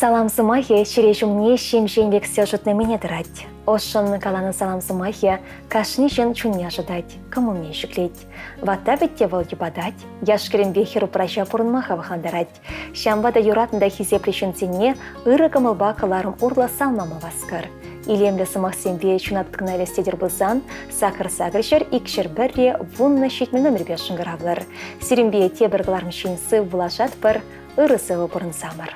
Speaker 1: Салам сӑмахӗ чӗре ҫумне ҫемҫен лексе ӑшӑтни мӗне тӑрать. Ӑшшӑн каланӑ салам сӑмахӗ кашни ҫын чунне ӑшӑтать, кӑмӑлне ҫӗклет. Ватта вӗт те вӑл йӑпатать, яш-кӗрӗмпе хӗр-упраҫа пурӑнма хавхалантарать. Ҫавӑнпа та юратнӑ та хисеплӗ ҫынсене ырӑ кӑмӑлпа кӑларӑм урлӑ салмама васкӑр. Илемлӗ сӑмахсемпе чуна тыткӑна илес тетӗр пулсан сакӑр 8 201-ре 10 70 номерпе шӑнкӑравлӑр. Сирӗнпе тепӗр кӑларӑм ҫын сыв пулашатпӑр, ырӑ-сывӑ пурӑнсамӑр.